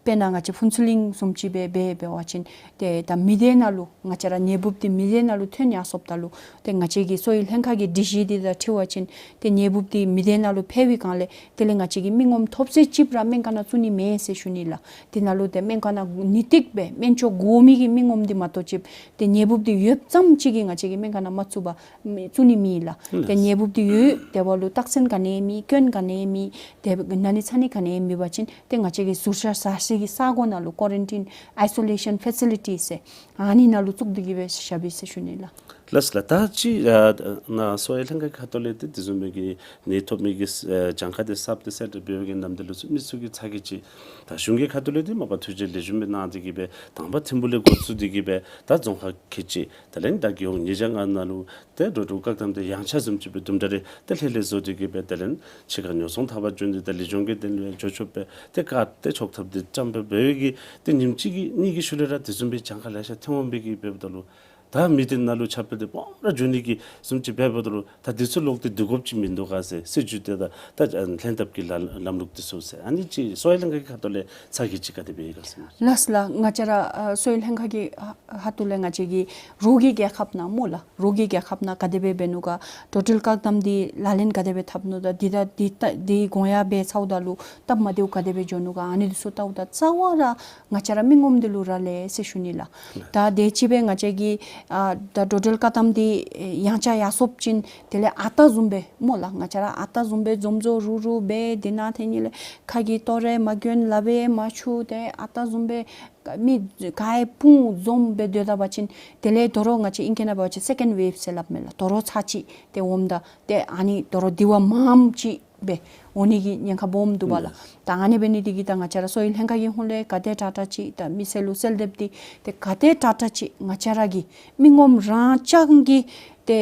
དཔེར་ན་ང་བཅས་ཕུན་ཚོགས་གླིང་བཟུམ་ཅིག་སྦེ་འབད་འབད་བ་ཅིན་ཏེ་ད་མི་སྡེ་ནང་ལུ་ང་བཅས་ར་ནད་འབུཔ་འདི་མི་སྡེ་ནང་ལུ་ཐོན་ཡར་སོངམ་ད་ལུ་ཏེ་ང་བཅས་ཀྱི་གསོ་བའི་ལྷན་ཁག་གི་སྒྲིག་གཞི་འདི་དང་འཁྲིལ་བ་ཅིན་ཏེ་ནད་འབུཔ་འདི་མི་སྡེ་ནང་ལུ་འཕེལ་བའི་སྒང་ལས་དེ་ལས་ང་བཅས་ཀྱིས་མི་ངོམ་ཐོབ་ཚད་ཅིག་ར་སྨན་ཁང་ནང་བཙུགས་ནི་མེད་ཟེར་ཞུ་ནི་ལགས། དེ་ནང་ལུ་ཏེ་སྨན་ཁང་ནང་ངོ་ནི་ཏིག་སྦེ་སྨན་བཅོས་དགོ་མི་གི་མི་ངོམ་འདི་མ་གཏོགས་ཅིག་ཏེ་ནད་འབུཔ་འདི་ཡོདཔ་ཙམ་ཅིག་གིས་ང་བཅས་ཀྱིས་སྨན་ཁང་ནང་མ་བཙུགས་པར་བཙུགས་ནི་མེད་ལགས། ཏེ་ལགས། ནད་འབུཔ་འདི་ཡོད་དེ་བ་ལུ་རྟགས་མཚན་ག་ནི་མེད། སྐྱོན་ག་ནི་མེད། ཏེ་ན་ནི་ཚ་ནི་ག་ནི་མེད་པ་ཅིན་ཏེ་ང་བཅས་ཀྱིས་ཟུར་བཞག་ཟ་ས་གི་ས་གོ་ནང་ལུ་ཀོ་རན་ཊིན་ཨའི་སོ་ལེ་ཤཱན་ཕེ་སི་ལི་ཊི་ཟེར་ཨ་ནི་ནང་ལུ་བཙུགས་ཏེ་གི་སྦེ་བཞག་པས་ཟེར་ཞུ་ནི་ལགས། ལགས་ལགས། ད་ཅི་ཨ་ནཱ་གསོ་བའི་ལྷན་ཁག་ཁ་ཐུག་ལས་ཏེ་དེ་བཟུམ་མའི་གི་ནད་ཐོབ་མི་གི་ཨ་གྱངས་ཁ་འདི་གསརཔ་འདི་གསལ་བསྒྲགས་འབད་བའི་གི་ནམ་དུས་ལུ་ཚུ་མི་ཚུ་གིས་ཚ་གྱང་ཅིག། ད་གཞུང་གི་ཁ་ཐུག་ལས་ཏེ་མ་པ་ཐུགས་རྗེ་ལེགས་ཤོམ་སྦེ་གནང་སྟེ་གི་སྦེ་དང་པ་ཐིམ་ཕུག་ལས་འགོ་བཙུགས་ཏེ་གི་སྦེ་ད་རྫོང་ཁག་ཁལ་གཅིག་དེ་ལས་ད་རྒེད་འོག་ཉིས་བརྒྱ་ལྔ་ནང་ལུ་ཏེ་འགྲོ་འགྲུལ་བཀག་དམ་འདི་ཡངས་ཆག་བཟུམ་ཅིག་སྦེ་དུམ་གྲ་རེ་ཏེ་ལྷོད་ལྷོད་བཟོ་སྟེ་གི་སྦེ་དེ་ལས་ཕྱི་ཁར་ཉོ་ཚོང་འཐབ་པར་བྱོན་ཏེ་ད་ལེགས་ཤོམ་གྱི་དོན་ལུ་འགྱོ་ཆོགཔ་སྦེ་ཏེ་ག་ཏེ་ཆོག་ཐབས་འདི་བཀྲམ་སྦེ་འབད་བའི་གི་ཏེ་ཉིནམ་གཅིག་གི་གཉིས་ཀྱི་ཤུལ་ལས་ར་དེ་བཟུམ་སྦེ་གྱངས་ཁ་ལེ་ཤ་ཐོན་འོང་པའི་གི་འབདཝ་ད་ལུ་ད་མི་སྡེ་ནང་ལུ་ཁྱབ་སྤེལ་འདི་སྦོམ་ར་འགྱོ་ནི་གི་བཟུམ་ཅིག་འབདཝ་ད་ལུ་ད་འདི་ཚུ་ལོག་སྟེ་སྡུག་དགོཔ་ཅིག་མིན་འདུག་ག་ཟེར་སྲིད་བྱུས་འདི་དང་ད་ལྷན་ཐབས་ཀྱི་ལ་ལམ་ལུགས་འདི་ཚུ་ཟེར་ཨ་ནི་ཅིག་གསོ་བའི་ལྷན་ཁག་གི་ཁ་ཐུག་ལས་ཚ་གྱང་ཅིག་ག་དེ་སྦེ་ཡོད་ག་ཟེར། ལགས་ལགས། ང་བཅས་ར་ཨ་གསོ་བའི་ལྷན་ཁག་གི་ཨ་ཁ་ཐུག་ལས་ང་བཅས་ཀྱི་རོགས་ཀྱི་རྒྱལ་ཁབ་ནང་སྨོ་ལགས། རོགས་ཀྱི་རྒྱལ་ཁབ་ནང་ག་དེ་སྦེ་འབད་ནུག་ག། འགྲོ་འགྲུལ་བཀག་དམ་འདི་ལག་ལེན་ག་དེ་སྦེ་འཐབ་ནུག། ད་འདི་ད་འདི་ད་འདི་གོང་ཡང་འབད་ཚརཝ་ད་ལུ་སྟབས་མ་བདེཝ་ག་དེ་སྦེ་འགྱོ་ནུག་ག། ཨ་ནི་འདི་ཚུ་བལྟཝ་ད་རྩ་བ་ར་ང་བཅས་ར་མི་ངོམ་འདི་ལུ་རག་ལས་ཟེར་ཞུ་ནི་ལགས། ད་དེ་ཅིག་སྦེ་ང་བཅས་ཀྱི་ཨ་ད་འགྲོ་འགྲུལ་བཀག་དམ་འདི་ཡངས་ཆག་ཡར་སོང་པ་ཅིན་དེ་ལས་ཨ་རྟག་བཟུམ་སྦེ་སྨོ་ལགས། ང་བཅས་ར་ཨ་རྟག་བཟུམ་སྦེ་འཛོམས་འཛོམས་རུག་རུག་སྦེ་དེ་ནང་དེ་ནི་ལས་ཁ་གི་ལྟོ་རེ་མ་གྱོན་ལགཔ་མ་འཁྱུ་ཏེ་ཨ་རྟག་བཟུམ་སྦེ་མི་ག་ཡང་སྤུངས་འཛོམས་སྦེ་སྡོད་ད་པ་ཅིན་དེ་ལས་དོ་རུང་ང་བཅས་ཨིང་སྐད་ནང་འབད་བ་ཅིན་སེ་ཀེནཌ་ཝེབ་ཟེར་སླབ་མས་ལགས། དོ་རུང་ཚར་གཅིག་ཏེ་འོངམ་ད་ཏེ་ཨ་ནི་དོ་རུང་དེ་བ་མངམ་ཅིག་སྦེ་འོང་ནི་གི་ཉེན་ཁ་སྦོམ་འདུག་པ་ལགས། ད་ཨ་ནི་འབད་ནི་འདི་གིས་ད་ང་བཅས་ར་གསོ་བའི་ལྷན་ཁག་གི་ཧོངས་ལས་ག་དེ་དྲག་དྲག་ཅིག་ད་མི་སེར་ལུ་གསོལ་འདེབས་འདི་ཏེ་ག་དེ་དྲག་དྲག་ཅིག་ང་བཅས་ར་གི་མི་ངོམ་རང་རྐྱང་གིས་ཏེ་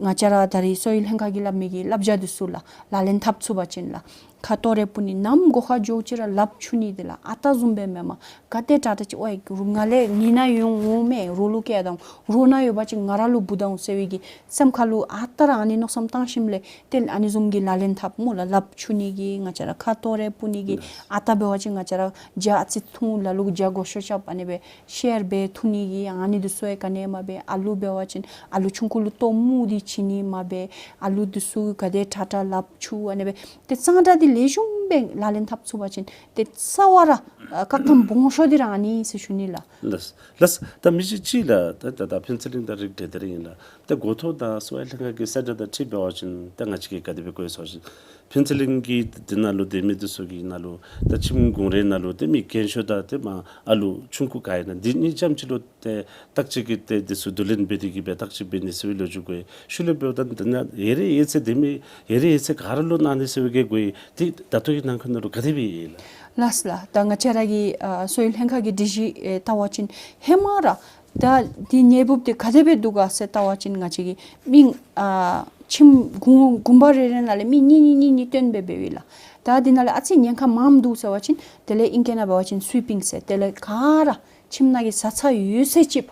ང་བཅས་ར་ད་རིས་གསོ་བའི་ལྷན་ཁག་གིས་སླབ་མི་གི་བསླབ་བྱ་འདི་ཚུ་ལགས་ལག་ལེན་འཐབ་ཚུགས་པ་ཅིན་ལགས། ཁ་ལྟོ་རེ་སྤུ་ནི་ནམ་སྒོ་ཁར་འགྱོ་ཅི་ར་ལགཔ་འཁྱུ་ནི་འདི་ལགས་ཨ་རྟག་བཟུམ་སྦེ་མེན་པར་ག་དེ་དྲག་དྲག་ཅིག་ཝའི་རོགས་ང་ལས་ངེ་ན་ཡོང་འོང་མས། རོགས་ལུ་སྐྱེལ་དང་རོགས་ན་ཡོད་པ་ཅིན་ང་ར་ལུ་འབུ་དང་ཟེར་བའི་གི་སེམས་ཁ་ལུ་ཨ་རྟག་ར་ཨ་ནི་མནོ་བསམ་བཏང་ཞིནམ་ལས་ཏེ་ཨ་ནི་བཟུམ་གྱི་ལག་ལེན་འཐབ་སྨོ་ལགས། ལགཔ་འཁྱུ་ནི་གི་ང་བཅས་ར་ཁ་ལྟོ་རེ་སྤུ་ནི་གི་ཨ་རྟག་འབད་བ་ཅིན་ང་བཅས་ར་ཇ་ཨ་ཙི་འཐུང་ལ་ལུ་ཇ་མགོ་ཤོ་རྐྱབ་ཨ་ནི་སྦེ་ཤེར་སྦེ་འཐུང་ནི་གི་ཨ་ནི་འདི་ཚུ་ཡང་ག་ནི་མ་འབད། ཨ་ལུ་འབད་བ་ཅིན་ཨ་ལུ་ཆུང་ཀུ་ལུ་ལྟོ་སྨུག་འདི་བྱིན་ནི་མ་འབད། ཨ་ལུ་འདི་ཚུ་ག་དེ་དྲག་དྲག་ལགཔ་འཁྱུ་ཨ་ནི་སྦེ་ཏེ་གཙང་སྦྲ་འདི་ལེགས་ཤོམ་སྦེ་ལག་ལེན་འཐབ་ཚུགས་པ་ཅིན་ཏེ་རྩ་བ་ར་ཨ་བཀག་དམ་སྦོམ་ཤོས་འདི་ར་ཨ་ནི་ཟེར་ཞུ་ནི་ལགས། ལགས་ལགས། ད་མི་ཅིག་ཅིག་ལགས་ད་ད་ད་ཕུན་ཚོགས་གླིང་དང་རིགས་འདྲ་འདྲ་ར་ཨིན་ལགས། ད་འགོ་ཐོག་ད་གསོ་བའི་ལྷན་ཁག་གི་གསལ་བསྒྲགས་དང་འཁྲིལ་འབད་བ་ཅིན་ད་ང་བཅས་ཀྱིས་ག་དེ་སྦེ་གོ་ཡི་ཟེར་བ་ཅིན་ཕུན་ཚོགས་གླིང་གི་འདི་ནང་ལུ་སྡོད་མི་འདི་ཚུ་གི་ནང་ལུ་ད་ཁྱིམ་གུང་རའི་ནང་ལུ་ཏེ་མི་རྒན་ཤོས་དང་ཏེ་མ་ཨ་ལུ་ཆུང་ཀུ་ག་ཨིན་ན་འདི་གཉིས་རྐྱངམ་ཅིག་ལུ་ཏེ་བརྟག་དཔྱད་ཀྱི་ཏེ་འདི་ཚུ་བསྡུ་ལེན་འབད་དེ་གི་སྦེ་བརྟག་དཔྱད་འབད་ནི་ཟེར་བའི་ལོ་རྒྱུས་གོ་ཡི། ཤུལ་ལས་འབདཝ་ད་འདི་ནང་ཡོད་རིགས་ཡོད་ཚད་སྡོད་མི་ཡོད་རིགས་ཡོད་ཚད་ག་ར་ལུ་གནང་ནི་ཟེར་བའི་གི་གོ་ཡི། ཏེ་ད་ལྟོ་གི་ནང་འཁོད་ནང་ལུ་ག་དེ་སྦེ་ཡོད་ལགས། ལགས་ལགས། ད་ང་བཅས་ར་གི་ཨ་གསོ་བའི་ལྷན་ཁག་གི་སྒྲིག་གཞི་ཨེ་བལྟ་བ་ཅིན་ཧེ་མ་ར་ད་འདི་ནད་འབུཔ་འདི་ག་དེ་སྦེ་འདུག་ག་ཟེར་བལྟ་བ་ཅིན་ང་བཅས་ཀྱི་མི་ཨ་ཁྱིམ་གུང་གུང་པ་རེ་རེ་ནང་ལས་མི་གཉིས་གཉིས་གཉིས་གཉིས་བཏོན་སྦེ་འབདཝ་ཨིན་ལགས། ད་འདི་ནང་ལས་ཨ་ཙི་ཉེན་ཁ་མངམ་འདུག་ཟེར་བ་ཅིན་དེ་ལས་ཨིང་སྐད་ནང་འབད་བ་ཅིན་སུའི་པིང་ཟེར་དེ་ལས་ག་ར་ཁྱིམ་ནང་གི་བཟའ་ཚང་ཡོད་ཚད་ཅིག་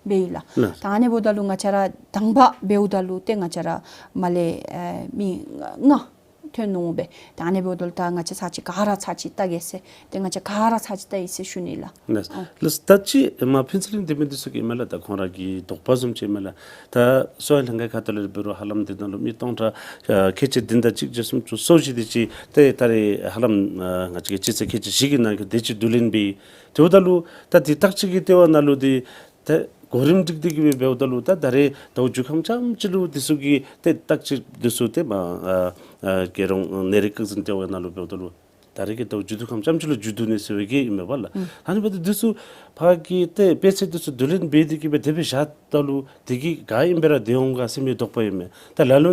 འབདཝ་ཨིན་ལགས། ལགས། ད་ཨ་ནི་འབདཝ་ད་ལུ་ང་བཅས་ར་དང་པ་འབདཝ་ད་ལུ་ཏེ་ང་བཅས་ར་མར་ལས་ཨེ་མི་ལྔ་ ཐོན་འོང་སྦེ། ད་ཨ་ནི་འབདཝ་ད་ལུ་ད་ང་བཅས་ཚར་གཅིག་ག་ར་ཚར་གཅིག་བལྟ་གེ་ཟེར། ཏེ་ང་བཅས་ག་ར་ཚར་གཅིག་བལྟ་ཡི་ཟེར་ཞུ་ནི་ལགས། ལགས། ཨ་ལགས། ད་ཅི་མར་ཕུན་ཚོགས་གླིང་སྡོད་མི་འདི་ཚུ་གིས་ཨིན་མས་ལགས། ད་ཁོང་ར་གི་དོགས་པ་བཟུམ་ཅིག་ཨིན་མས་ལགས། ད་གསོ་བའི་ལྷན་ཁག་ཁ་ཐུག་ལས་འབད་རུང་ཧ་ལམ་འདི་ནང་ལུ་མི་སྟོང་ཕྲག་ཨ་ཁལ་གཅིག་བདུན་དང་གཅིག་བརྒྱ་སུམ་ཅུ་སོ་བཞི་དེ་ཅིག་ཏེ་ད་རེས་ཧ་ལམ་ཨ་ང་བཅས་ཀྱི་སྤྱི་ཚེས་ཁལ་གཅིག་བཞི་གི་ནང་འཁོད་དེ་ཅིག་བསྡུ་ལེན་འབད་ཡི། དེ་འབདཝ་ད་ལུ་ད་འདི་བརྟག་དཔྱད་ཀྱི་ལྟེ་བ་ནང་ལུ་འདི་ཏེ་གོ་རིམ་སྒྲིག་སྟེ་གི་སྦེ་འབདཝ་ད་ལུ་ད་ད་རེས་ཟླཝ་མཇུག་ཁམས་ཙམ་ཅིག་ལུ་འདི་ཚུ་གི་ཏེ་བརྟག་དཔྱད་འདི་ཚུ་ཏེ་མར་ཨ་ཨ་རྒྱལ་ཡོངས་ནད་རིགས་བཀག་འཛིན་ལྟེ་བ་ནང་ལུ་འབདཝ་ད་ལུ་ད་རེས་ཀྱི་ཟླཝ་མཇུག་བསྡུ་ཁམས་ཙམ་ཅིག་ལུ་མཇུག་བསྡུ་ནི་ཟེར་བའི་གི་ཨིན་མས་པ་ལགས། ཨུམ། ཨ་ནི་འབདཝ་ད་འདི་ཚུ་ཕར་གྱི་ཏེ་དཔེ་ཆ་འདི་ཚུ་བསྡུ་ལེན་འབད་དེ་གི་སྦེ་དེ་སྦེ་བཞག་ད་ལུ་དེ་གིས་ག་ཨིནམ་སྦེ་ར་སྡོད་འོང་ག་ཟེར་མི་དོགས་པ་ཨིན་མས། ད་ལ་ལུ་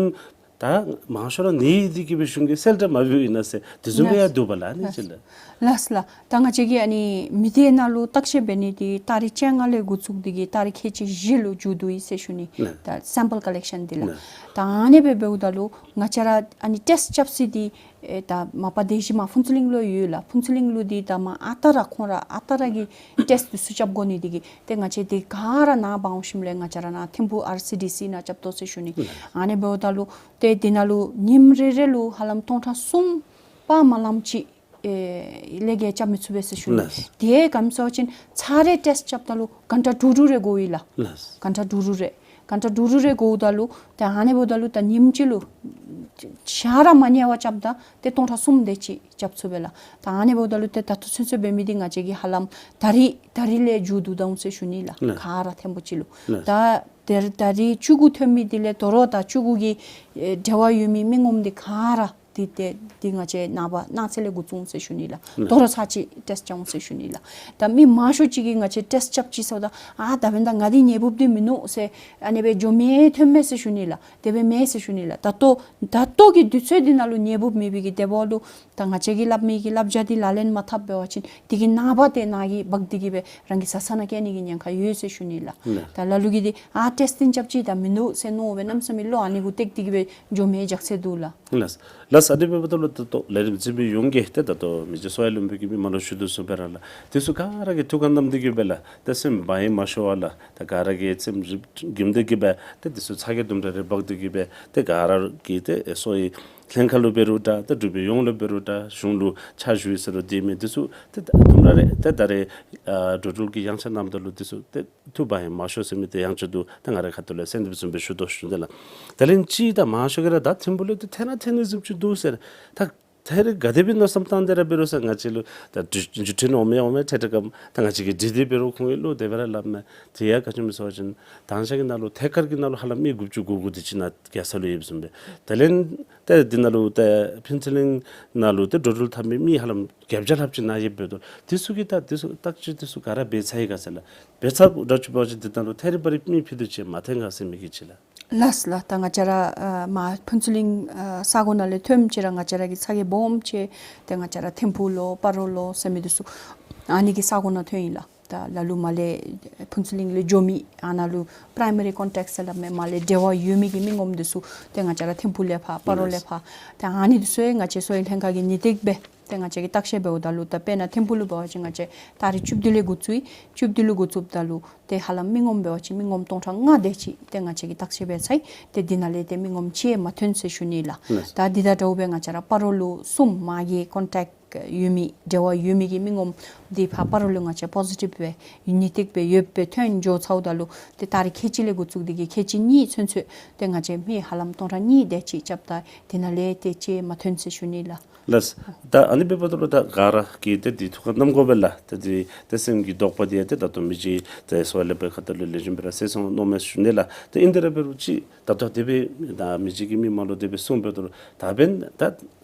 ད་མང་ཤོས་ར་ནད་ཡོད་དེ་གི་སྦེ་གཞུང་གིས་གསལ་བསྒྲགས་མ་འབདཝ་ཨིན་ན་ཟེར་དེ་བཟུམ་སྦེ་ཡང་འདུག་པ་ལགས། ཨ་ནི་ཅིག་ལགས། ལགས་ལགས། ད་ང་བཅས་ཀྱི་ཨ་ནི་མི་སྡེ་ནང་ལུ་བརྟག་དཔྱད་འབད་ནི་འདི་ཏ་རིག་བཅོ་ལྔ་ལས་འགོ་བཙུགས་ཏེ་གི་ཏ་རིག་ཁལ་གཅིག་བཞི་ལུ་མཇུག་བསྡུ་ཡི་ཟེར་ཞུ་ནི། ལགས། ད་སེམ་པལ་ཀ་ལེག་ཤཱན་འདི་ལགས། ལགས། ད་ཨ་ནི་སྦེ་འབདཝ་ད་ལུ་ང་བཅས་ར་ཨ་ནི་ཊེསཊ་རྐྱབ་ས་འདི་ཨེ་ད་མ་པ་སྡེ་བཞི་མར་ཕུན་ཚོགས་གླིང་ལུ་ཡོད་ལགས། ཕུན་ཚོགས་གླིང་ལུ་འདི་ད་མར་ཨ་རྟག་ར་ཁོང་ར་ཨ་རྟག་ར་གིས་ཊེསཊ་འདི་ཚུ་རྐྱབ་དགོ་ནི་འདི་གིས་ཏེ་ང་བཅས་འདི་ག་ར་ནཱ་འབག་འོང་ཞིནམ་ལས་ང་བཅས་ར་ནཱ་ཐིམ་ཕུ་ཨར་སི་ཌི་སི་ནང་རྐྱབ་དོ་ཟེར་ཞུ་ནི། ལགས། ཨ་ནི་འབདཝ་ད་ལུ་ཏེ་འདི་ནང་ལུ་ཉིནམ་རེ་རེ་ལུ་ཧ་ལམ་སྟོང་ཕྲག་གསུམ་པ་མ་ལངམ་ཅིག་ཨེ་ལས་བརྒལ་རྐྱབ་མི་ཚུགས་པས་ཟེར་ཞུ་ནི། ལགས། དེ་ག་ཨིནམ་ཟེར་བ་ཅིན་ཚར་རེ་ཊེསཊ་རྐྱབ་ད་ལུ་གྷན་ཊ་དྲུག་དྲུག་རེ་དགོ་ཡི་ལགས། ལགས། གྷན་ཊ་དྲུག་དྲུག་རེ། གྷན་ཊ་དྲུག་དྲུག་རེ་དགོཔ་ད་ལུ་ཏེ་ཨ་ནི་འབདཝ་ད་ལུ་ད་ཉིནམ་གཅིག་ལུ་ཞག་ར་མ་ཉལ་བར་རྐྱབ་ད་ཏེ་སྟོང་ཕྲག་གསུམ་དེ་ཅིག་རྐྱབ་ཚུགས་པས་ལགས། ད་ཨ་ནི་འབདཝ་ད་ལུ་ཏེ་ད་ལྟོ་ཚུན་ཚོད་འབད་མི་འདི་ང་བཅས་ཀྱིས་ཧ་ལམ་ད་རིས་ད་རིས་ལས་མཇུག་བསྡུ་ད་འོང་ཟེར་ཞུ་ནི་ལགས། ལགས། ག་ར་ཐེངས་པོ་ཅིག་ལུ། ལགས། ད་ད་རིས་ད་རིས་བཅུ་དགུ་ཐོན་མི་འདི་ལས་དོ་རུང་ད་བཅུ་དགུ་གི་ཨེ་འབྲེལ་བ་ཡོད་མི་མི་ངོམ་འདི་ག་ར་འདི་ཏེ་འདི་ང་བཅས་ནངས་པ་གནངས་ཚེ་ལས་འགོ་བཙུགས་འོང་ཟེར་ཞུ་ནི་ལགས། ལགས། དོ་རུང་ཚར་གཅིག་ཊེསཊ་རྐྱབ་འོང་ཟེར་ཞུ་ནི་ལགས། ད་མི་མང་ཤོས་ཅིག་གིས་ང་བཅས་ཊེསཊ་རྐྱབ་ཅི་ཟེརཝ་ད་ཨ་ད་འབདན་ད་ང་འདི་ནད་འབུབ་འདི་མིན་ནུག་ཟེར་ཨ་ནི་སྦེ་འགྱོ་མི་ཐོན་མས་ཟེར་ཞུ་ནི་ལགས། དེ་སྦེ་མེན་ཟེར་ཞུ་ནི་ལགས། ད་ལྟོ་ད་ལྟོ་གི་དུས་ཚོད་འདི་ནང་ལུ་ནད་འབུབ་མེད་པའི་གི་དེ་འབདཝ་ད་ལུ་ད་ང་བཅས་ཀྱིས་སླབ་མི་གི་བསླབ་བྱ་འདི་ལག་ལེན་མ་འཐབ་འབད་བ་ཅིན་དེ་གི་ནངས་པ་ཏེ་ནཱ་གིས་འབག་སྟེ་གི་སྦེ་རང་གི་བཟའ་ཚང་ནང་བསྐྱལ་ནི་གི་ཉེན་ཁ་ཡོད་ཟེར་ཞུ་ནི་ལགས། ལགས། ད་ལ་ལུ་གིས་འདི་ཨ་ཊེསཊ་འདི་རྐྱབ་ཅི་ད་མིན་འདུག་ཟེར་མནོ་སྦེ་གནམ་མེད་ས་མེད་བློ་ཨ་ནི་གུ་གཏད་དེ་གི་སྦེ་འགྱོ་མི་རྐྱངམ་ཅིག་འདུག་ལགས། ལགས། ལགས། ཨ་ནི་འབདཝ་ད་ལུ་ད་ལྟོ་ལས་རིམ་གཟིགས་མི་ཡོངས་ཀྱིས་ཏེ་ད་ལྟོ་མི་རྗེ་གསོ་བའི་བློན་པོ་གིས་མི་མང་ལུ་ཞུ་དོ་བཟུམ་སྦེ་ར་ལགས། དེ་ཚུ་ག་ར་གིས་ཐུགས་ཁར་བསྣམས་ཏེ་གི་སྦེ་ལགས། ཏེ་སེམས་བག་ཡངས་མ་ཤོར་བར་ལགས། ཏེ་ག་ར་གིས་སེམས་རིག་གིམ་སྟེ་གི་སྦེ་ཏེ་དེ་ཚུ་ཚ་གྱང་དུམ་གྲ་རེ་འབག་སྟེ་གི་སྦེ་ཏེ་ག་ར་གིས་ཏེ་གསོ་བའི་ལྷན་ཁག་ལུ་འབད་རུང་འདྲ་ཏེ་འབྲུག་པའི་ཡོངས་ལུ་འབད་རུང་འདྲ་གཞུང་ལུ་ཕྱག་ཞུ་ཡི་ཟེར་རུང་འདི་མི་དེ་ཚུ་ཏེ་དུམ་གྲ་རེ་ཏེ་ད་རེས་ཨ་འགྲོ་འགྲུལ་གྱི་ཡངས་ཆག་གནངམ་ད་ལུ་དེ་ཚུ་ཏེ་ཐུགས་བག་ཡངས་མ་ཤོར་ཟེར་མི་དེ་ཡང་ཅིན་འདུག། ད་ང་རའི་ཁ་ཐུག་ལས་ཟེར་དེ་བཟུམ་སྦེ་ཞུ་དོ་ཞུ་ནི་ལགས། དེ་ལས་ཅིག་ད་མང་ཤོས་ཀྱིས་ར་ད་ཐིམ་ཕུ་ལུ་ཏེ་ཐད་རི་ཐད་ནི་བཟུམ་ཅིག་འདུག་ཟེར། ད་ཐད་རི་ག་དེ་སྦེ་མནོ་བསམ་བཏང་སྟེ་ར་འབད་རུང་ཟེར་ང་བཅས་ལུ་ད་འགྲུལ་འགྲུལ་འཕྲིན་འོང་མས་འོང་མས་ཐད་རི་ཀམ་ད་ང་བཅས་ཀྱིས་དྲི་སྟེ་འབད་རུང་ཁོང་གིས་ལོག་དེ་སྦེ་ར་སླབ་མས། དེ་ཡང་ག་ཅི་སྨོ་ཟེར་བ་ཅིན་ད་ང་བཅས་ཀྱི་ནང་ལུ་ཐད་ཀར་གྱི་ནང་ལུ་ཧ་ལམ་མི་དགུ་བཅུ་གོ་དགུ་དེ་ཅིག་ནཱ་རྒྱལ་ས་ལུ་ཡོདཔ་བཟུམ་སྦེ། དེ་ལས་ཏེ་འདི་ནང་ལུ་ཏེ་ཕུན་ཚོགས་གླིང་ནང་ལུ་ཏེ་འགྲོ་འགྲུལ་འཐབ་མི་མི་ཧ་ལམ་བརྒྱད་བརྒྱ་ལྷགཔ་ཅིག་ནཱ་ཡོདཔ་འབདཝ་ད་དེ་ཚུ་གིས་ད་དེ་ཚུ་བརྟག་དཔྱད་དེ་ཚུ་ག་ར་འབད་ཚར་ཡི་ག་ཟེར་ལགས། འབད་ཚརཝ་འདྲཝ་ཅིག་འབད་བ་ཅིན་འདི་ནང་ལུ་ཐད་རི་བ་རི་མི་ཕྱེད་དེ་ཅིག་མ་ཐོན་ག་ཟེར་མི་གི་ཅིག་ལགས། ལགས་ལགས། ད་ང་བཅས་ར་ཨ་མར་ཕུན་ཚོགས་གླིང་ཨ་ས་གོ་ནང་ལས་ཐོནམ་ཅིག་ར་ང་བཅས་ར་གི་ཚ་གྱང་སྦོམ་ཆེ་ཏེ་ང་བཅས་ར་ཐིམ་ཕུ་ལོ་སྤ་རོ་ལོ་ཟེར་མི་དེ་ཚུ་ཨ་ནི་གི་ས་གོ་ནང་ཐོན་ཡི་ལགས། ད་ལ་ལུ་མར་ལས་ཕུན་ཚོགས་གླིང་ལས་འགྱོ་མི་ཨ་ནཱ་ལུ་པ་རའི་མ་རི་ཀོན་ཊེཀཊ་ཟེར་སླབ་མས། མར་ལས་འབྲེལ་བ་ཡོད་མི་གི་མི་ངོམ་དེ་ཚུ་ཏེ་ང་བཅས་ར་ཐིམ་ཕུ་ལས་ཕར་སྤ་རོ་ལས་ཕར་ཏེ་ཨ་ནི་དེ་ཚུ་ཡང་ང་བཅས་གསོ་བའི་ལྷན་ཁག་གིས་ནན་ཏན་སྦེ་ཏེ་ང་བཅས་ཀྱིས་བརྟག་དཔྱད་འབདཝ་ད་ལུ་ད་དཔེར་ན་ཐིམ་ཕུ་ལུ་འབད་བ་ཅིན་ང་བཅས་ཏ་རིག་བཅུ་བདུན་ལས་འགོ་བཙུགས་ཡི། བཅུ་བདུན་ལུ་འགོ་བཙུགསཔ་ད་ལུ་ཏེ་ཧ་ལམ་མི་ངོམ་འབད་བ་ཅིན་མི་ངོམ་སྟོང་ཕྲག་ལྔ་དེ་ཅིག་ཏེ་ང་བཅས་ཀྱིས་བརྟག་དཔྱད་འབད་ཚར་ཡི། ཏེ་འདི་ནང་ལས་ཏེ་མི་ངོམ་གཅིག་ཡང་མ་ཐོན་ཟེར་ཞུ་ནི་ལགས། ལགས། ད་འདི་དང་འདྲཝ་སྦེ་ང་བཅས་ར་སྤ་རོ་ལུ་གསུམ་མ་གི་ཀོན་ཊེཀཊ་ཡོད་མི་འབྲེལ་བ་ཡོད་མི་གི་མི་ངོམ་འདི་ཕར་སྤ་རོ་ལུ་ང་བཅས་པོ་ཟི་ཊིབ་སྦེ་ནེ་གེ་ཊིབ་སྦེ་ཡོདཔ་སྦེ་ཐོན་འགྱོ་ཚརཝ་ད་ལུ་ཏེ་ཏ་རིག་ཁལ་གཅིག་ལས་འགོ་བཙུགས་ཏེ་གི་ཁལ་གཅིག་གཉིས་ཚུན་ཚོད་ཏེ་ང་བཅས་མི་ཧ་ལམ་སྟོང་ཕྲག་གཉིས་དེ་ཅིག་རྐྱབ་ད་འདི་ནང་ལས་ཏེ་གཅིག་ཡང་མ་ཐོན་ཟེར་ཞུ་ནི་ལགས། ལགས། ད་ཨ་ནི་འབདཝ་ད་ལུ་ད་ག་ར་གིས་ཏེ་འདི་ཐུགས་ཁར་བསྣམ་དགོ་པས་ལགས། ཏེ་འདི་ཏེ་སེམས་ཀྱི་དོགས་པ་འདི་ཡང་ཏེ་ད་ལྟོ་མི་རྗེ་ཏེ་གསོ་བ་ལྷན་པའི་ཁ་ཐུག་ལས་ལེགས་ཤོམ་སྦེ་ར་གསལ་སོང་མནོཝ་མས་ཞུ་ནི་ལགས། ཏེ་ཨིན་ཏེ་ར་འབད་རུང་ཅིག་ད་ལྟོ་དེ་སྦེ་ད་མི་རྗེ་གིས་མི་མང་ལུ་དེ་སྦེ་གསུངས་འབདཝ་ད་ལུ་ད་འབདན་ད་ད་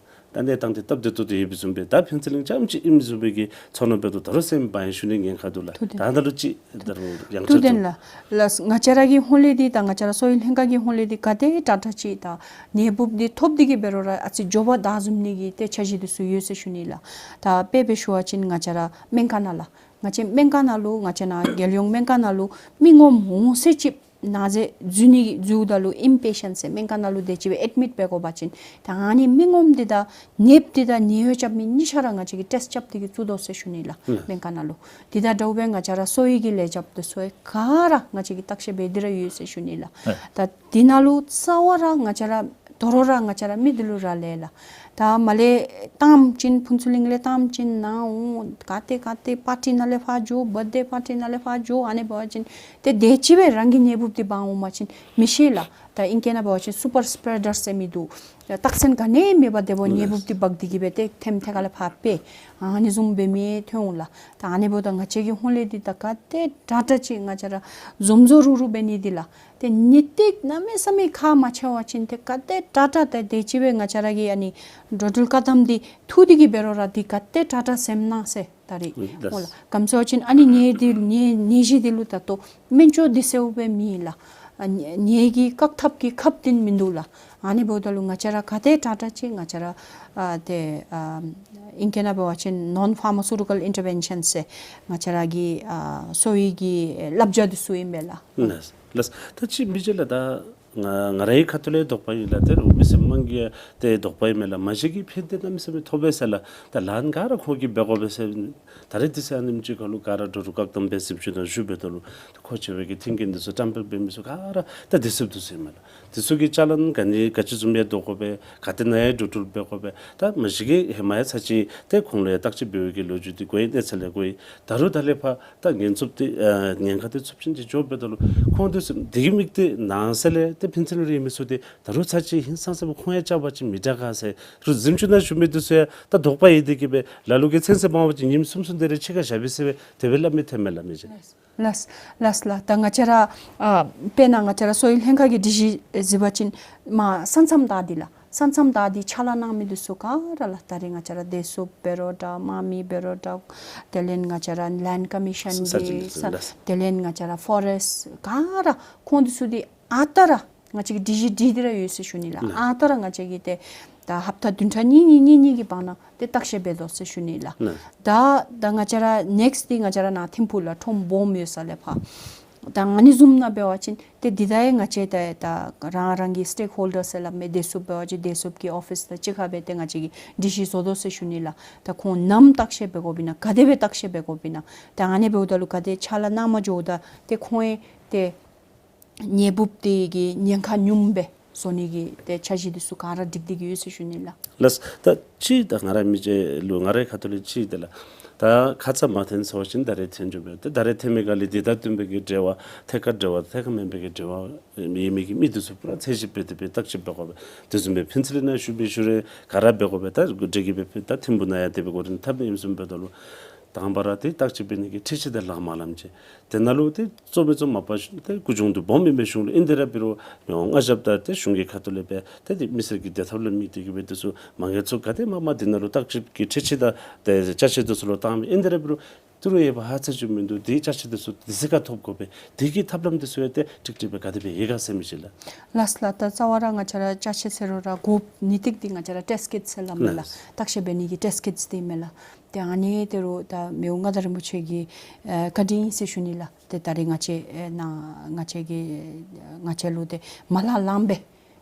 གནས་སྟངས་འདི་སྟབས་བདེ་ཏོག་ཏོ་ཡོདཔ་བཟུམ་སྦེ་ད་ཕུན་ཚོགས་གླིང་རྐྱངམ་ཅིག་ཨིནམ་བཟུམ་སྦེ་གི་ཚོར་སྣང་འབདཝ་ད་ད་རུང་སེམས་བག་ཡངས་ཞུ་ནི་ཉེན་ཁ་འདུག་ལགས། ཐུགས་བདེན། ད་ད་ལུ་ཅིག་ད་རུང་ཡང་ཐུགས་བདེན་ལགས། ལགས་ང་བཅས་ར་གི་ཧོངས་ལས་འདི་ད་ང་བཅས་ར་གསོ་བའི་ལྷན་ཁག་གི་ཧོངས་ལས་འདི་ག་དེ་དྲག་དྲག་ཅིག་ད་ནད་འབུབ་འདི་ཐོབ་སྟེ་གི་འབད་རུང་ར་ཨ་ཙི་མགྱོགས་པར་བདའ་ཟུན་ནི་གི་ཏེ་འཆར་གཞི་འདི་ཚུ་ཡོད་ཟེར་ཞུ་ནི་ལགས། ད་དཔེ་སྦེ་ཞུ་བ་ཅིན་ང་བཅས་ར་སྨན་ཁང་ནང་ལགས། ང་བཅས་སྨན་ཁང་ནང་ལུ་ང་བཅས་ནཱ་རྒྱལ་ཡོངས་སྨན་ཁང་ནང་ལུ་མི་ངོམ་འོང་ས་ཅིག་ན་ཟེར་འཛུལ་ནི་འཛུལཝ་ད་ལུ་ཨིན་པེ་ཤེནཊ་ཟེར་སྨན་ཁང་ནང་ལུ་དེ་ཅིག་སྦེ་ཨེཌ་མིཊ་འབད་དགོ་པ་ཅིན་ད་ཨ་ནི་མི་ངོམ་འདི་དང་ནདཔ་འདི་དང་ནད་གཡོག་རྐྱབ་མི་གཉིས་ཆ་ར་ང་བཅས་ཀྱིས་ཊེསཊ་རྐྱབ་སྟེ་གི་བཙུགས་དོ་ཟེར་ཞུ་ནི་ལགས། ལགས། སྨན་ཁང་ནང་ལུ། འདི་དང་འདྲཝ་སྦེ་ང་བཅས་ར་གསོ་བའི་གི་ལས་བྱེདཔ་འདི་ཚུ་ག་ར་ང་བཅས་ཀྱིས་བརྟག་དཔྱད་འབད་དེ་ར་ཡོད་ཟེར་ཞུ་ནི་ལགས། ལགས། ད་འདི་ནང་ལུ་རྩ་བ་ར་ང་བཅས་ར་ དོ་རུང་ར་ང་བཅས་ར་མི་འདི་ལུ་རག་ལས་ལགས། ད་མར་ལས་བཏངམ་ཅིན་ཕུན་ཚོགས་གླིང་ལས་བཏངམ་ཅིན་ནཱ་འོང་ག་ཏེ་ག་ཏེ་པར་ཊི་ནང་ལས་ཕར་འགྱོ་བརཐ་ཌེ་པར་ཊི་ནང་ལས་ཕར་འགྱོ་ཨ་ནི་འབད་བ་ཅིན་ཏེ་དེ་ཅིག་སྦེ་རང་གི་ནད་འབུཔ་འདི་འབག་འོང་པ་ཅིན་མི་ཤེས་ལགས། ད་ཨིང་སྐད་ནང་འབད་བ་ཅིན་སུ་པར་སི་པེ་རེ་ཌར་ཟེར་མི་འདུག། རྟགས་མཚན་ག་ནི་མེད་པར་དེ་འབདཝ་ནད་འབུཔ་འདི་འབག་སྟེ་གི་སྦེ་ཏེ་ཐེམ་ཐེ་ཁ་ལས་ཕར་སྤེལ། ཨ་ནི་བཟུམ་འབད་མི་ཐོན་འོང་ལགས། ད་ཨ་ནི་འབདཝ་ད་ང་བཅས་ཀྱི་ཧོང་ལས་འདི་ད་ག་ཏེ་དྲག་དྲག་ཅིག་ང་བཅས་ར་འཛོམས་འཛོམས་རུག་རུག་འབད་ནི་འདི་ལགས། ཏེ་ནི་ཏིག་གནམ་མེད་ས་མེད་ཁག་མ་ཆེ་བ་ཅིན་ཏེ་ག་ཏེ་དྲག་དྲག་ཏེ་དེ་ཅིག་སྦེ་ང་བཅས་ར་གི་ཨ་ནི་འགྲོ་འགྲུལ་བཀག་དམ་འདི་འཐུ་སྟེ་གི་འབད་རུང་ར་འདི་ག་ཏེ་དྲག་དྲག་ཟེམ་ན་ཟེར་ད་རིས་ཨུམ་ལགས། འོང་ལགས། ག་ཅི་ཟེར་བ་ཅིན་ཨ་ནི་ནད་འདི་ནད་ནད་གཞི་འདི་ལུ་ད་ལྟོ་སྨན་བཅོས་འདི་ཟེརཝ་སྦེ་མེད་ལགས། ཨ་ནད་ནད་ཀྱི་བཀག་ཐབས་ཀྱི་ཁབ་འདི་མིན་འདུག་ལགས། ཨ་ནི་འབདཝ་ད་ལུ་ང་བཅས་ར་ག་ཏེ་དྲག་དྲག་ཅིག་ང་བཅས་ར་ཨ་ཏེ་ཨ་ཨིང་སྐད་ནང་འབད་བ་ཅིན་ནོན་ཕར་མ་སུ་ཊི་ཀལ་ཨིན་ཊར་བེན་ཤཱན་ཟེར་ང་བཅས་ར་གི་ཨ་གསོ་བའི་གི་བསླབ་བྱ་འདི་ཚུ་ཨིན་པས་ལགས། ལགས་ལགས། ད་ཅི་མི་རྗེ་ལགས་ད་ང་ང་རའི་ཁ་ཐུག་ལས་དོགས་པ་ཨིན་ལགས། ཏེ་རུང་མི་སེར་དམངས་ཀྱི་ཏེ་དོགས་པ་ཨིན་མས་ལགས། མ་གཞི་གི་ཕན་བདེ་གནམ་མེད་ས་མེད་ཐོབ་པས་ཟེར་ལགས། ད་ལཱ་ག་ར་ཁོང་གིས་འབད་དགོ་པས་ཟེར། ད་རེས་འདི་ཚུ་ཨ་ནེམ་ཅིག་ཁར་ལུ་ག་ར་འགྲོ་འགྲུལ་བཀག་དམ་འབད་ཟེར་ཞུ་དོ་ཞུ་འབད་དོ་ལུ་ད་ཁོ་ཆེ་བའི་གི་མཐུན་རྐྱེན་འདི་ཚུ་བཀྲམ་སྤེལ་འབད་མི་ཚུ་ག་ར་ད་བདེ་སྲུངཔ་འདི་ཚུ་ཨིན་མས་ལགས། འདི་ཚུ་གི་ཅ་ལཱ་ག་ནི་ག་ཅི་བཟུམ་ཡང་བཟོ་དགོ་པས། ག་ཏེ་ནང་ཡང་འགྲོ་འགྲུལ་འབད་དགོ་པས། ད་མ་གཞི་གི་ཧེ་མ་ཡང་ཚར་གཅིག་ཏེ་ཁོང་ལུ་ཡང་བརྟག་དཔྱད་འབད་བའི་གི་ལོ་རྒྱུས་འདི་གོ་ཡི། གནས་ཚུལ་ཡང་གོ་ཡི། ད་རུང་ད་ལས་ཕར་ད་ཉེན་ཚབས་འདི་ཨ་ཉེན་ཁ་འདི་ཚབས་ཆེན་ཅིག་འགྱོ་འབད་དོ་ལུ་ཁོང་འདི་ཚུ་འདི་གི་དམིགས་གཏད་ནང་གསེས་ལས་ཏེ་ཕན་ཚུན་རིག་མི་ཚུ་འདི་ད་རུང་ཚར་གཅིག་ཧིང་སངས་ས་སྦེ་ཁོང་ཡང་བཅར་བ་ཅིན་མི་དྲག་ག་ཟེར། རུང་གཟིམ་ཅུང་ནང་བཞུགས་མི་འདི་ཚུ་ཡང་ད་དོགས་པ་ཡོད་དེ་གི་སྦེ་ལ་ལུ་གིས་ཚུན་ཚོད་མང་བ་ཅིན་ཉིནམ་གསུམ་གསུམ་དེ་རེ་ཕྱི་ཁར་བཞག་པས་ཟེར་སྦེ་དེ་སྦེ་སླབ་མི་ཐོན་མས་ལགས་མི་རྗེ། ལགས་ལགས་ལགས། ད་ང་བཅས་ར་ཨ་དཔེར་ན་ང་བཅས་ར་གསོ་བའི་ལྷན་ཁག་གི་སྒྲིག་གཞི་གཟིགས་པ་ཅིན་མར་ས་མཚམས་བདའ་སྟེ་ལགས། ས་མཚམས་བདའ་སྟེ་ཕྱག་ལཱ་གནང་མི་འདི་ཚུ་ག་ར་ལགས། ད་རེས་ང་བཅས་ར་བདེ་སྲུངཔ་འབད་རུང་འདྲ་དམག་མི་འབད་རུང་འདྲ་དེ་ལས་ང་བཅས་ར་ལེནཌ་ཀོ་མི་ཤཱན་ས་གི་ས་ས་ས་དེ་ལས་ང་བཅས་ར་ཕོ་རེསཊ་ག་ར་ཁོང་འདི་ཚུ་འདི་ཨ་རྟག་ར་ང་བཅས་ཀྱི་སྒྲིག་གཞི་སྒྲིག་སྟེ་ར་ཡོད་ཟེར་ཞུ་ནི་ལགས། ལགས། ཨ་རྟག་ར་ང་བཅས་ཀྱིས་ཏེ་ད་ཧབ་ཏ་བདུན་ཕྲག་གཉིས་གཉིས་གཉིས་གཉིས་ཀྱི་བར་ན་ཏེ་བརྟག་དཔྱད་འབད་དོ་ཟེར་ཞུ་ནི་ལགས། ལགས། ད་ད་ང་བཅས་ར་ནེགསཊ་འདི་ང་བཅས་ར་ནཱ་ཐིམ་ཕུག་ལགས། ཁྲོམ་སྦོམ་ཡོད་ས་ལས་ཕར། ད་ཨ་ནི་བཟུམ་ནང་འབད་བ་ཅིན་ཏེ་འདི་ད་ཡང་ང་བཅས་ད་ད་རང་རང་གི་སི་ཊེག་ཧོལ་ཌར་ཟེར་སླབ་མི་བདེ་སྲུངཔ་འབད་བ་ཅིན་བདེ་སྲུངཔ་གི་ཨོ་ཕིས་དང་གཅིག་ཁར་སྦེ་ཏེ་ང་བཅས་ཀྱིས་སྒྲིག་གཞི་བཟོ་དོ་ཟེར་ཞུ་ནི་ལགས། ད་ཁོང་ནམ་བརྟག་དཔྱད་འབད་དགོཔ་ཨིན་ན་ག་དེ་སྦེ་བརྟག་དཔྱད་འབད་དགོཔ་ཨིན་ན། ད་ཨ་ནི་འབདཝ་ད་ལུ་ག་དེ་ཕྱག་ལཱ་གནང་མ་འགྱོཝ་ད་ཏེ་ཁོང་ཡང་ཏེ་ནད་འབུཔ་འདི་གི་ཉེན་ཁ་ཉུངམ་སྦེ་བཟོ་ནི་གི་ཏེ་འཆར་གཞི་འདི་ཚུ་ག་ར་སྒྲིག་སྟེ་གི་ཡོད་ཟེར་ཞུ་ནི་ལགས། ལགས། ད་ཅི་ད་ང་ར་མི་རྗེ་ལུ་ང་རའི་ཁ་ཐུག་ལས་ཅི་དེ་ལགས། ད་ཁ་ཙ་མ་ཐོན་ཟེར་བ་ཅིན་ད་རེས་ཐོན་འགྱོ་བས། ད་ད་རེས་ཐོན་མི་ག་ལས་འདི་དང་བསྟུན་པའི་གི་འབྲེལ་བ་ཐད་ཀར་འབྲེལ་བ་ཐད་ཀར་མེན་པའི་གི་འབྲེལ་བ་ཡོད་མི་གི་མི་འདི་ཚུ་པུ་ར་ཚད་གཞི་སྦེ་དེ་སྦེ་བརྟག་དཔྱད་འབད་དགོ་པས། དེ་བཟུམ་སྦེ་ཕུན་ཚོགས་གླིང་ནང་བཞུགས་མི་བཞུགས་རུང་ག་ར་འབད་དགོ་པས། ད་འགོ་འདྲེན་གྱི་སྦེ་ད་ཐིམ་ཕུག་ནང་ཡང་དེ་སྦེ་འགོ་འདྲེན་འཐབ་ཨིནམ་བཟུམ་འབདཝ་ད་ལུ་དང་པ་ར་ཏེ་བརྟག་དཔྱད་འབད་ནི་གི་འཕྲུལ་ཆས་དང་ལག་དམར་ལམ་ཅིག། དེ་ནང་ལུ་ཏེ་གཙོ་མི་གཙོ་མ་པ་ཏེ་སྐུ་གཞུང་དུ་སྦོམ་ཨིན་པའི་གཞུང་ལུ་ཨིན། དེ་ར་འབད་རུང་མི་དབང་མངའ་ཞབས་དང་ཏེ་གཞུང་གི་ཁ་ཐུག་ལས་སྦེ་ཏེ་ཏེ་མི་སེར་གྱི་བདེ་ཐབས་ལུ་དམིགས་ཏེ་གི་སྦེ་དེ་ཚུ་མ་དངུལ་ཚུ་ག་དེ་མང་མང་དེ་ནང་ལུ་བརྟག་དཔྱད་ཀྱི་འཕྲུལ་ཆས་དང་ཏེ་ཅ་ཆས་དེ་ཚུ་ལུ་བཏང་མི་ཨིན། དེ་ར་འབད་རུང་ཏི་རུ་ཡོད་པ་ཧ་ཚ་ཅིག་མིན་འདུག། དེ་ཅ་ཆས་དེ་ཚུ་དེ་ཚུ་ག་ཐོབ་དགོ་པས། དེ་གི་ཐབས་ལམ་དེ་ཚུ་ཡང་ཏེ་ཀྲིག་ཀྲི་སྦེ་ག་དེ་སྦེ་ཡོད་ག་ཟེར་མི་ཅིག་ལགས། ལགས་ལགས། ད་རྩ་བ་ར་ང་བཅས་ར་ཅ་ཆས་ཟེར་རུང་ར་དགོཔ་ནི་ཏིག་འདི་ང་བཅས་ར་ཊེསཊ་ཀིཊ་ཟེར་སླབ་མས་ལགས། ལགས། བརྟག་དཔྱད་འབད་ནི་གི་ཊེསཊ་ཀིཊ་འདི་མས་ལགས། ཏེ་ཨ་ནི་དེ་རུང་ད་མི་དབང་མངའ་བདག་རིན་པོ་ཆེ་གི་ཨེ་བཀའ་དྲིན་ཨིན་ཟེར་ཞུ་ནི་ལགས། ཏེ་ད་རེས་ང་བཅས་ཨེ་ནཱ་ང་བཅས་ཀྱི་ང་བཅས་ལུ་ཏེ་མ་ལང་ལངམ་སྦེ་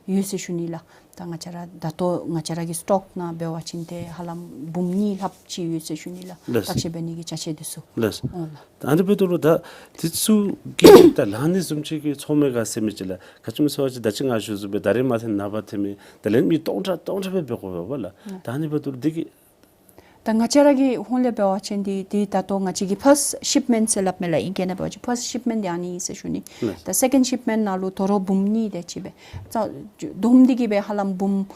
ཡོད་ཟེར་ཞུ་ནི་ལགས། ད་ང་བཅས་ར་ད་ལྟོ་ང་བཅས་ར་གི་སི་ཊོག་ནང་འབད་བ་ཅིན་ཏེ་ཧ་ལམ་འབུམ་གཉིས་ལྷགཔ་ཅིག་ཡོད་ཟེར་ཞུ་ནི་ལགས། ལགས། བརྟག་དཔྱད་འབད་ནི་གི་ཅ་ཆས་དེ་ཚུ། ལགས། ཨོ་ལགས། ད་ཨ་ནི་འབདཝ་ད་ལུ་ད་དེ་ཚུ་གི་ད་ལང་ནི་བཟུམ་ཅིག་གི་ཚོར་མི་ག་ཟེར་མི་ཅིག་ལགས། ག་ཅི་སྨོ་ཟེར་བ་ཅིན་ད་ཅི་ང་ཞུ་བཟུམ་སྦེ་ད་རེས་མ་ཐོན་ནངས་པ་ཐོན་མི་དེ་ལས་མི་སྟོང་ཕྲག་སྟོང་ཕྲག་སྦེ་འབད་དགོ་པས་ལགས། ལགས། ད་ཨ་ནི་འབདཝ་ད་ལུ་དེ་གི་ད་ང་བཅས་ར་གི་ཧོང་ལས་འབད་བ་ཅིན་འདི་འདི་ད་ལྟོ་ང་བཅས་ཀྱི་ཕརསཊ་ཤིཔ་མེནཊ་ཟེར་སླབ་མས་ལགས། ཨིང་སྐད་ནང་འབད་བ་ཅིན་ཕརསཊ་ཤིཔ་མེནཊ་འདི་ཨ་ནི་ཨིན་ཟེར་ཞུ་ནི། ལགས། ད་སེ་ཀེནཌ་ཤིཔ་མེནཊ་ནང་ལུ་དོ་རུང་འབུམ་གཉིས་དེ་ཅིག་སྦེ་རྩ་བསྡོམས་ཏེ་གི་སྦེ་ཧ་ལམ་འབུམ་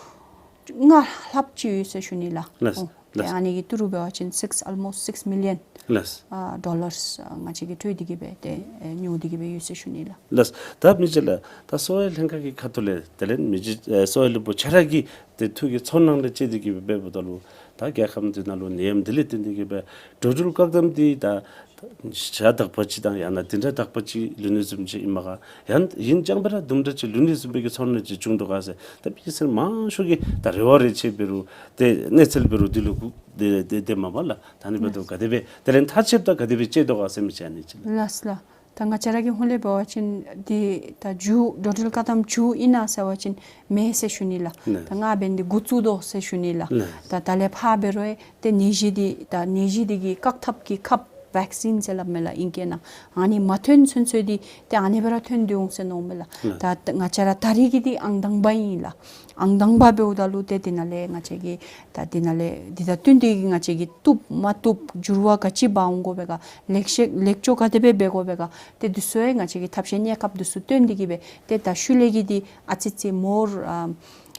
ལྔ་ལྷགཔ་ཅིག་ཡོད་ཟེར་ཞུ་ནི་ལགས། ལགས། ཨོ། ཏེ་ལགས། ཨ་ནི་གི་ཏི་རུ་འབད་བ་ཅིན་སིགསི་ཨལ་མོསཊ་སིགསི་མི་ལི་ཡོན་ལགས། ཨ་ཌོ་ལརསི་ཨ་ང་བཅས་ཀྱིས་སྤྲོད་དེ་གི་སྦེ་ཏེ་ཨེ་ཉོ་སྟེ་གི་སྦེ་ཡོད་ཟེར་ཞུ་ནི་ལགས། ལགས། ད་མི་རྗེ་ལགས་ད་གསོ་བའི་ལྷན་ཁག་གི་ཁ་ཐུག་ལས་དེ་ལས་མི་རྗེ་ཨེ་གསོ་བའི་བློན་པོ་ཁྱོད་ར་གི་ཏེ་ཐུགས་ཀྱི་ཚོར་སྣང་ལས་དཔྱད་དེ་གི་སྦེ་འབདཝ་ད་ལུ་ད་རྒྱལ་ཁབ་འདི་ནང་ལུ་ནད་ཡམས་འདི་ལས་བརྟེན་ཏེ་གི་སྦེ་འགྲོ་འགྲུལ་བཀག་དམ་འདི་ད་ཞག་དག་པ་ཅིག་དང་ཡང་ན་བདུན་ཕྲག་དག་པ་ཅིག་ལུས་ནི་བཟུམ་ཅིག་ཨིན་མས་ག། ཡང་ཨིན་རྐྱངམ་སྦེ་ར་དུམ་གྲ་ཅིག་ལུས་ནི་བཟུམ་སྦེ་གི་ཚོར་སྣང་ཅིག་བྱུང་དོ་ག་ཟེར། ད་མི་སེར་མང་ཤོས་ཀྱིས་ད་རེ་བ་རེ་ཆེ་འབད་རུང་ཏེ་གནས་ཚུལ་འབད་རུང་འདི་ལུ་གུ་ཏེ་ཏེ་ཏེ་མ་པ་ལགས། ད་ཨ་ནི་འབདཝ་ད་ག་དེ་སྦེ་དེ་ལས་ཐག་བཅདཔ་ད་ག་དེ་སྦེ་བཅད་དོ་ག་ཟེར་མི་ཅིག་ཨ་ནི་ཅིག་ལགས། ལགས་ལགས། ད་ང་བཅས་ར་གི་ཧོང་ལས་འབད་བ་ཅིན་འདི་ད་མཇུག་འགྲོ་འགྲུལ་བཀག་དམ་མཇུག་ཨིན་ན་ཟེར་བ་ཅིན་མེན་ཟེར་ཞུ་ནི་ལགས། ལགས། ད་ང་འབདན་འདི་འགོ་བཙུགས་དོ་ཟེར་ཞུ་ནི་ལགས། ལགས། ད་ད་ལས་ཕར་འབད་རུང་ཨེ་ཏེ་ནད་གཞི་འདི་ད་ནད་གཞི་འདི་གི་བཀག་ཐབས་ཀྱི་ཁབ་ བེག་སིན་ཟེར་སླབ་མས་ལགས་ཨིང་སྐད་ནང་། ཨ་ནི་མ་ཐོན་ཚུན་ཚོད་འདི་ཏེ་ཨ་ནི་སྦེ་ར་ཐོན་སྡོད་འོང་ཟེར་མནོཝ་མས་ལགས། ད་ང་བཅས་ར་ད་རེས་ཀྱི་འདི་ཨང་དང་པ་ཨིན་ལགས། ཨང་དང་པ་འབདཝ་ད་ལུ་ཏེ་འདི་ནང་ལས་ང་བཅས་ཀྱིས་ད་འདི་ནང་ལས་འདི་དང་བསྟུན་ཏེ་གིས་ང་བཅས་ཀྱིས་བཏུབ་མ་བཏུབ་འགྱུར་བ་ག་ཅི་འབག་འོང་དགོ་པས་ག། ལེགས་བཤད་ལེགས་བཅོས་ག་དེ་སྦེ་འབད་དགོ་པས་ག། ཏེ་འདི་ཚུ་ཡང་ང་བཅས་ཀྱིས་ཐབས་ཤེས་གནས་སྐབས་འདི་ཚུ་བཏོན་ཏེ་གིས་སྦེ་ཏེ་ད་ཤུལ་ལས་ཀྱི་འདི་ཨ་ཙི་ཅིག་མོར་ཨ་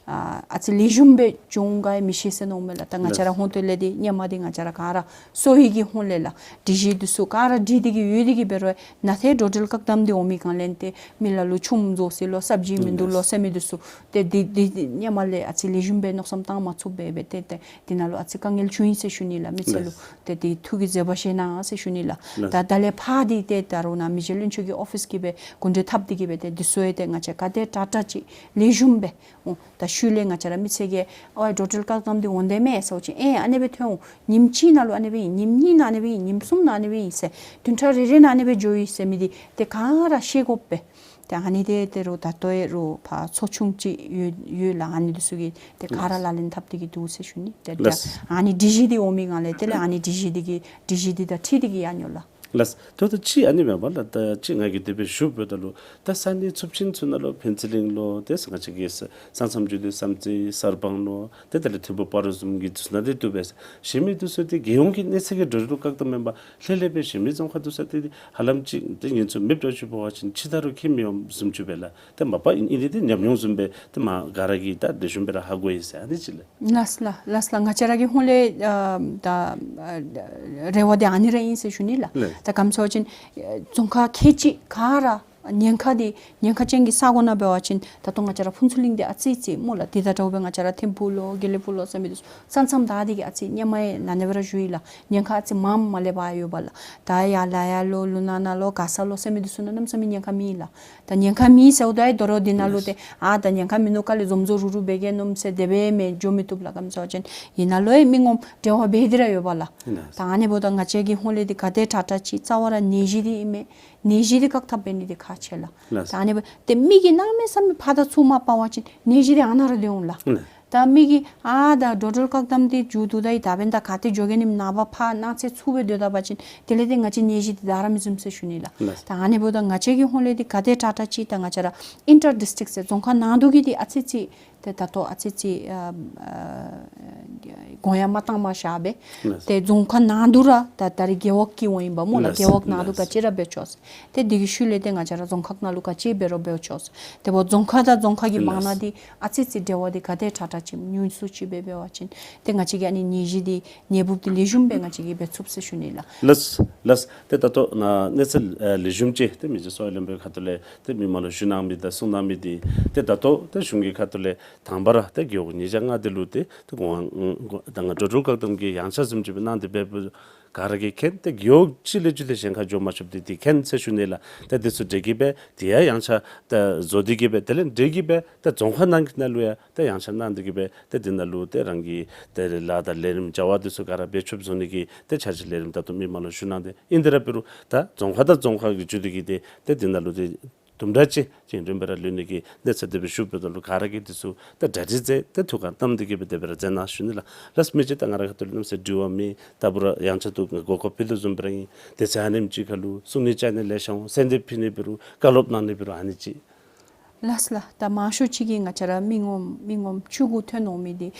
ཨ་ཨ་ཙི་ལེགས་ཤོམ་སྦེ་འགྱོ་འོང་ག་ཡང་མི་ཤེས་ཟེར་མནོཝ་མས་ལགས། ད་ང་བཅས་ར་ཧོང་ཏོ་ལས་འདི་ཧེ་མ་འདི་ང་བཅས་ར་ག་ར་སོ་ཡི་གི་ཧོང་ལས་ལགས། སྒྲིག་གཞི་འདི་ཚུ་ག་ར་སྒྲིག་སྟེ་གིས་ཡོད་དེ་གིས་འབད་རུང་ཡང་ན་ཏེ་འགྲོ་འགྲུལ་བཀག་དམ་འདི་འོང་མི་སྒང་ལས་ཏེ་མི་ལ་ལུ་ཆུམ་རྫོགས་སོ་ཡི་ལོ་སབ་ཇི་མིན་འདུག་ལོ་ཟེར་མི་འདི་ཚུ་ཏེ་འདི་འདི་འདི་ཧེ་མ་ལས་ཨ་ཙི་ལེགས་ཤོམ་སྦེ་མནོ་བསམ་བཏང་མ་ཚུགསཔ་སྦེ་སྦེ་ཏེ་ཏེ་འདི་ནང་ལུ་ཨ་ཙི་དཀའ་ངལ་བྱུང་ཡི་ཟེར་ཞུ་ནི་ལགས། མི་སེར་ལུ་ཏེ་འདི་ཐུགས་ཀྱི་མཛད་པ་བཞེས་གནང་ཟེར་ཞུ་ནི་ལགས། ད་ད་ལས་ཕར་འདི་ཏེ་ད་རུང་ནཱ་མི་རྗེ་བློན་ཆེན་གྱི་ཨོ་ཕིས་ཀྱིས་སྦེ་སྐུ་མགྲོན་འཐབ་སྟེ་གིས་སྦེ་ཏེ་འདི་ཚུ་ཡང་ཏེ་ང་བཅས་ག་དེ་དྲག་དྲག་ཅིག་ལེགས་ཤོམ་སྦེ་འོང་། ད་ཤུལ་ལས་ང་བཅས་ར་མི་སེར་གྱིས་ཨོ་འགྲོ་འགྲུལ་བཀག་དམ་འདི་འོང་དེས་མས་ཟེར་བ་ཅིན་ཨེ་ཨ་ནི་སྦེ་ཐོན་འོང་། ཉིནམ་གཅིག་ནང་ལུ་ཨ་ནི་སྦེ་ཨིན། ཉིནམ་གཉིས་ནང་ཨ་ནི་སྦེ་ཨིན། ཉིནམ་གསུམ་ནང་ཨ་ནི་སྦེ་ཨིན་ཟེར། བདུན་ཕྲག་རེ་རེ་ནང་ཨ་ནི་སྦེ་འགྱོ་ཡི་ཟེར་མི་འདི་ཏེ་ག་ར་ཤེས་དགོ་པས། ཏེ་ཨ་ནི་འདི་ཏེ་རུང་ད་ལྟོ་ཡང་རུང་ཕར་ཚོགས་ཆུང་ཅིག་ཡོད་ཡོད་ལགས། ཨ་ནི་འདི་ཚུ་གིས་ཏེ་ག་ར་ལག་ལེན་འཐབ་སྟེ་གིས་འདུག་ཟེར་ཞུ་ནི། ཏེ་ཏེ་ལགས། ཨ་ནི་སྒྲིག་གཞི་འདི་འོང་མི་སྒང་ལས་དེ་ལས་ཨ་ནི་སྒྲིག་གཞི་འདི་གི་སྒྲིག་གཞི་འདི་དང་འཁྲིལ་ཏེ་གིས་ཡར་འགྱོ་ལགས། ལགས། ད་ལྟོ་ཅིག་ཨ་ནི་མེན་པ་ལགས། ད་ཅིག་ང་གིས་དེ་སྦེ་ཞུཝ་ད་ལུ་ད་ས་གནས་ཚབས་ཆེན་ཚུ་ནང་ལུ་ཕན་ཚུན་གླིང་ལོ་ཏེ་ས་ང་བཅས་ཀྱི་ས་ས་མཚམས་བརྒྱུད་དེ་བསམ་རྩེ་གསར་སྤང་ལོ་ཏེ་དེ་ལས་ཐིམ་ཕུ་སྤ་རོ་བཟུམ་གྱི་འདི་ཚུ་ནང་འདི་འདུག་པས། གཞན་མི་འདི་ཚུ་ཏེ་རྒྱལ་ཡོངས་ཀྱི་གནས་ཚད་ཀྱི་འགྲོ་འགྲུལ་བཀག་དམ་མེན་པར་ལྷོད་ལྷོད་སྦེ་གཞན་མི་རྫོང་ཁག་འདི་ཚུ་ཏེ་ཧ་ལམ་ཅིག་ཏེ་ངེད་ཚུ་མེདཔ་འདྲཝ་ཅིག་འབད་བ་ཅིན་ཕྱི་ད་རུང་ཁྱད་མི་འོང་བཟུམ་ཅིག་པས་ལགས། ཏེ་མ་པ་ཨིན་ཨིན་ཏེ་ཏེ་ཉམས་མྱོང་བཟུམ་སྦེ་ཏེ་མ་ག་ར་གིས་ད་ལེགས་ཤོམ་སྦེ་ར་ཧ་གོ་ཡི་ཟེར་ཨ་ནི་ཅིག་ལགས། ལགས་ལགས་ལགས་ལགས། ང་བཅས་ར་གི་ཧོང་ལས་ཨ་ད་ཨ་རེ་བ་འདི་ཨ་ནི་ར་ཨིན་ཟེར་ཞུ་ནི་ལགས། ལགས། ད་ག་ཅི་ཟེར་བ་ཅིན་རྫོང་ཁག་ཁལ་གཅིག་ག་ར་ཉེན་ཁ་འདི་ཉེན་ཁ་ཅན་གྱི་ས་གོ་ནང་འབད་བ་ཅིན་ད་ལྟོ་ང་བཅས་ར་ཕུན་ཚོགས་གླིང་འདི་ཨ་ཙི་ཅིག་སྨོ་ལགས། དེ་དང་འདྲཝ་སྦེ་ང་བཅས་ར་ཐིམ་ཕུ་ལོ་དགེ་ལེགས་ཕུག་ལོ་ཟེར་མི་འདི་ཚུ་ས་མཚམས་ད་འདི་གིས་ཨ་ཙི་སྔོན་མ་ཡང་ནཱ་ནཱ་སྦེ་ར་བཞུགས་ཡི་ལགས། ཉེན་ཁ་ཨ་ཙི་མངམ་མ་ལེགས་པར་ཡོད་པས་ལགས། ད་ཡར་ལ་ཡ་ལོ་ལུ་ན་ན་ལོ་ག་ས་ལོ་ཟེར་མི་འདི་ཚུ་ནང་གནམ་མེད་ས་མེད་ཉེན་ཁ་མེད་ལགས། ད་ཉེན་ཁ་མེད་ཟེརཝ་ད་ཡང་དོ་རུང་འདི་ནང་ལུ་ཏེ་ཨ་ད་ཉེན་ཁ་མིན་ནུག་ག་ལས་འཛོམས་འཛོམས་རུག་རུག་འབད་གེ་མནོཝ་ཟེར་དེ་སྦེ་མི་འགྱོ་མི་བཏུབ་ལགས། ག་ཅི་ཟེར་བ་ཅིན་ཨིན་ན་ལོ་ཡང་མི་ངོམ་འབྲེལ་བ་འབད་དེ་ར་ཡོད་པས་ལགས། ད་ཨ་ནི་འབདཝ་ད་ང་བཅས་ཀྱི་ཧོང་ལས་འདི་ག་དེ་དྲག་དྲག་ཅིག་རྩ་བ་ར་ནད་གཞི་འདི་ཨིན་མས། ནད་གཞི་འདི་བཀག་ཐབས་འབད་ནི་འདི་ཁག་ཆེ་ལགས། ལགས། ད་ཨ་ནི་འབདཝ་ད་མི་གིས་གནམ་མེད་ས་མེད་ཕར་དང་ཚུར་མ་སྤང་བ་ཅིན་ནད་གཞི་འདི་ཨ་ནཱ་ར་སྡོད་འོང་ལགས། ལགས། ད་མི་གིས་ཨ་ད་འགྲོ་འགྲུལ་བཀག་དམ་འདི་མཇུག་བསྡུ་ད་ཡི། ད་འབདན་ད་ག་ཏེ་འགྱོ་གེ་ནི་མནོ་བ་ཕར་གནངས་ཚེ་ཚུར་སྦེ་སྡོད་ད་པ་ཅིན་དེ་ལས་ཏེ་ང་བཅས་ནད་གཞི་འདི་དར་ར་མི་ཟུན་ཟེར་ཞུ་ནི་ལགས། ལགས། ད་ཨ་ནི་འབདཝ་ད་ང་བཅས་ཀྱི་ཧོང་ལས་འདི་ག་དེ་དྲག་དྲག་ཅིག་ད་ང་བཅས་ར་ཨིན་ཊར་ཌིས་ཊིཀ་ཟེར་རྫོང་ཁག་ནང་འདུག་གི་འདི་ཨ་ཙི་ཅིག་ཏེ་ད་ལྟོ་ཨ་ཙི་ཅིག་ཨ་ཨ་དགོངས་ཡངས་མ་བཏང་མ་བཞག་པས། ལགས། ཏེ་རྫོང་ཁག་ནང་འདུག་ར་ད་ད་རེས་རྒེད་འོག་གི་འོང་ཨིན་པས་སྨོ་ལགས། ལགས། རྒེད་འོག་ནང་འདུག་ལགས། ག་ཅི་ར་འབད་ཆོག་ཟེར། ཏེ་འདི་གི་ཤུལ་ལས་ཏེ་ང་བཅས་ར་རྫོང་ཁག་ནང་ལུ་ག་ཅི་འབད་རུང་འབད་ཆོག་ཟེར། དེ་འབདཝ་རྫོང་ཁག་དང་རྫོང་ཁག་གི་བར་ན་ལགས། འདི་ཨ་ཙི་ཅིག་འབྲེལ་བ་འདི་ག་དེ་དྲག་དྲག་ཅིག་ཉུང་སུ་ཅིག་སྦེ་འབད་བ་ཅིན་ཏེ་ང་བཅས་ཀྱིས་ཨ་ནི་ནད་གཞི་འདི་ནད་འབུབ་འདི་ལེགས་ཤོམ་སྦེ་ང་བཅས་ཀྱིས་འབད་ཚུགས་ཟེར་ཞུ་ནི་ལགས། ལགས་ལགས། ཏེ་ད་ལྟོ་ནཱ་གནས་ཚུལ་ཨ་ལེགས་ཤོམ་ཅིག་ཏེ་མི་རྗེ་གསོ་བ་བློན་པོའི་ཁ་ཐུག་ལས་ཏེ་མི་མང་ལུ་ཞུ་གནང་མི་དང་གསུང་གནང་མི་འདི་ཏེ་ད་ལྟོ་ཏེ་གཞུང་གི་ཁ་ཐུག་ལས་དང་པ་ར་ཏེ་རྒེད་འོག་ཉིས་བརྒྱ་ལྔ་འདི་ལུ་ཏེ་ཏེ་གོང་ད་ང་འགྲོ་འགྲུལ་བཀག་དམ་གྱི་ཡངས་ཆག་བཟུམ་ཅིག་སྦེ་གནང་སྟེ་འབད་བ་ག་ར་གིས་མཁྱེན། ཏེ་རྒེད་འོག་གཅིག་ལས་བརྒྱུད་དེ་གཞན་ཁར་འགྱོ་མ་ཆོགཔ་འདི་འདི་མཁྱེན་ཟེར་ཞུ་ནི་ལགས། ཏེ་འདི་ཚུ་འབྲེལ་གྱིས་སྦེ་དེ་ཡང་ཡངས་ཆག་ཏེ་བཟོ་སྟེ་གིས་སྦེ་དེ་ལས་འབྲེལ་གྱིས་སྦེ་ཏེ་རྫོང་ཁག་ནང་གི་ནང་ལུ་ཡང་ཏེ་ཡངས་ཆག་གནང་སྟེ་གིས་སྦེ་ཏེ་འདི་ནང་ལུ་ཏེ་རང་གི་ཏེ་ལཱ་དང་ལས་རིམ་བྱ་བ་འདི་ཚུ་ག་ར་འབད་ཆོགཔ་བཟོ་ནི་གི་ཏེ་འཆར་གཞི་ལས་རིམ་ད་ལྟོ་མི་མང་ལུ་ཞུ་གནང་སྟེ་ཨིན། དེ་ར་འབད་རུང་ད་རྫོང་ཁག་དང་རྫོང་ཁག་གི་བརྒྱུད་དེ་གིས་ཏེ་ཏེ་འདི་ནང་ལུ་ཏེ་དུམ་གྲ་ཅིག་ཅིག་རིམ་པ་ར་ལུས་ནི་གི་གནས་ཚུལ་དེ་སྦེ་ཞུཝ་ད་ལུ་ག་ར་གིས་འདི་ཚུ་ཏེ་གྲ་སྒྲིག་མཛད་དེ་ཐུགས་ཁར་བསྣམས་ཏེ་གིས་སྦེ་དེ་སྦེ་ར་མཛད་གནང་ཞུ་ནི་ལགས། ལགས་མི་རྗེ། ད་ང་ར་ཁ་ཐུག་ལས་གནམ་མེད་ས་མེད་དྲི་བ་མེད། ད་འབད་རུང་ཡང་ཆ་དུ་གོ་སྐབས་ཕུལ་དོ་བཟུམ་སྦེ་ར་ཨིན། དེ་ཚེ་ཨ་ནེམ་ཅིག་ཁར་ལུ་གསུང་ནི་བཅའ་ནི་ལེ་ཤ་འོང་། གསན་ཏེ་ཕུལ་ནི་འབད་རུང་བཀའ་སློབ་གནང་ནི་འབད་རུང་ཨ་ནི་ཅིག། ལགས་ལགས། ད་མང་ཤོས་ཅིག་གིས་ང་བཅས་ར་མི་ངོམ་མི་ངོམ་བཅུ་དགུ་ཐོན་འོང་མི་འདི་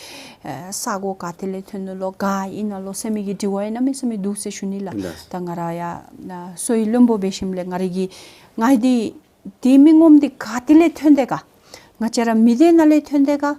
ཨེ་ས་གོ་ག་ཏེ་ལས་ཐོན་ནུག་ལོ་ག་ཨིན་ན་ལོ་ཟེར་མི་གི་དྲི་བ་ཡང་གནམ་མེད་ས་མེད་འདུག་ཟེར་ཞུ་ནི་ལགས། ལགས། ད་ང་ར་ཡང་ན་གསོ་བའི་བློན་པོ་འབད་ཞིནམ་ལས་ང་རའི་གི་ང་འདི་ཏེ་མི་ངོམ་འདི་ག་ཏེ་ལས་ཐོན་དེས་ག། ང་བཅས་ར་མི་སྡེ་ནང་ལས་ཐོན་དེས་ག།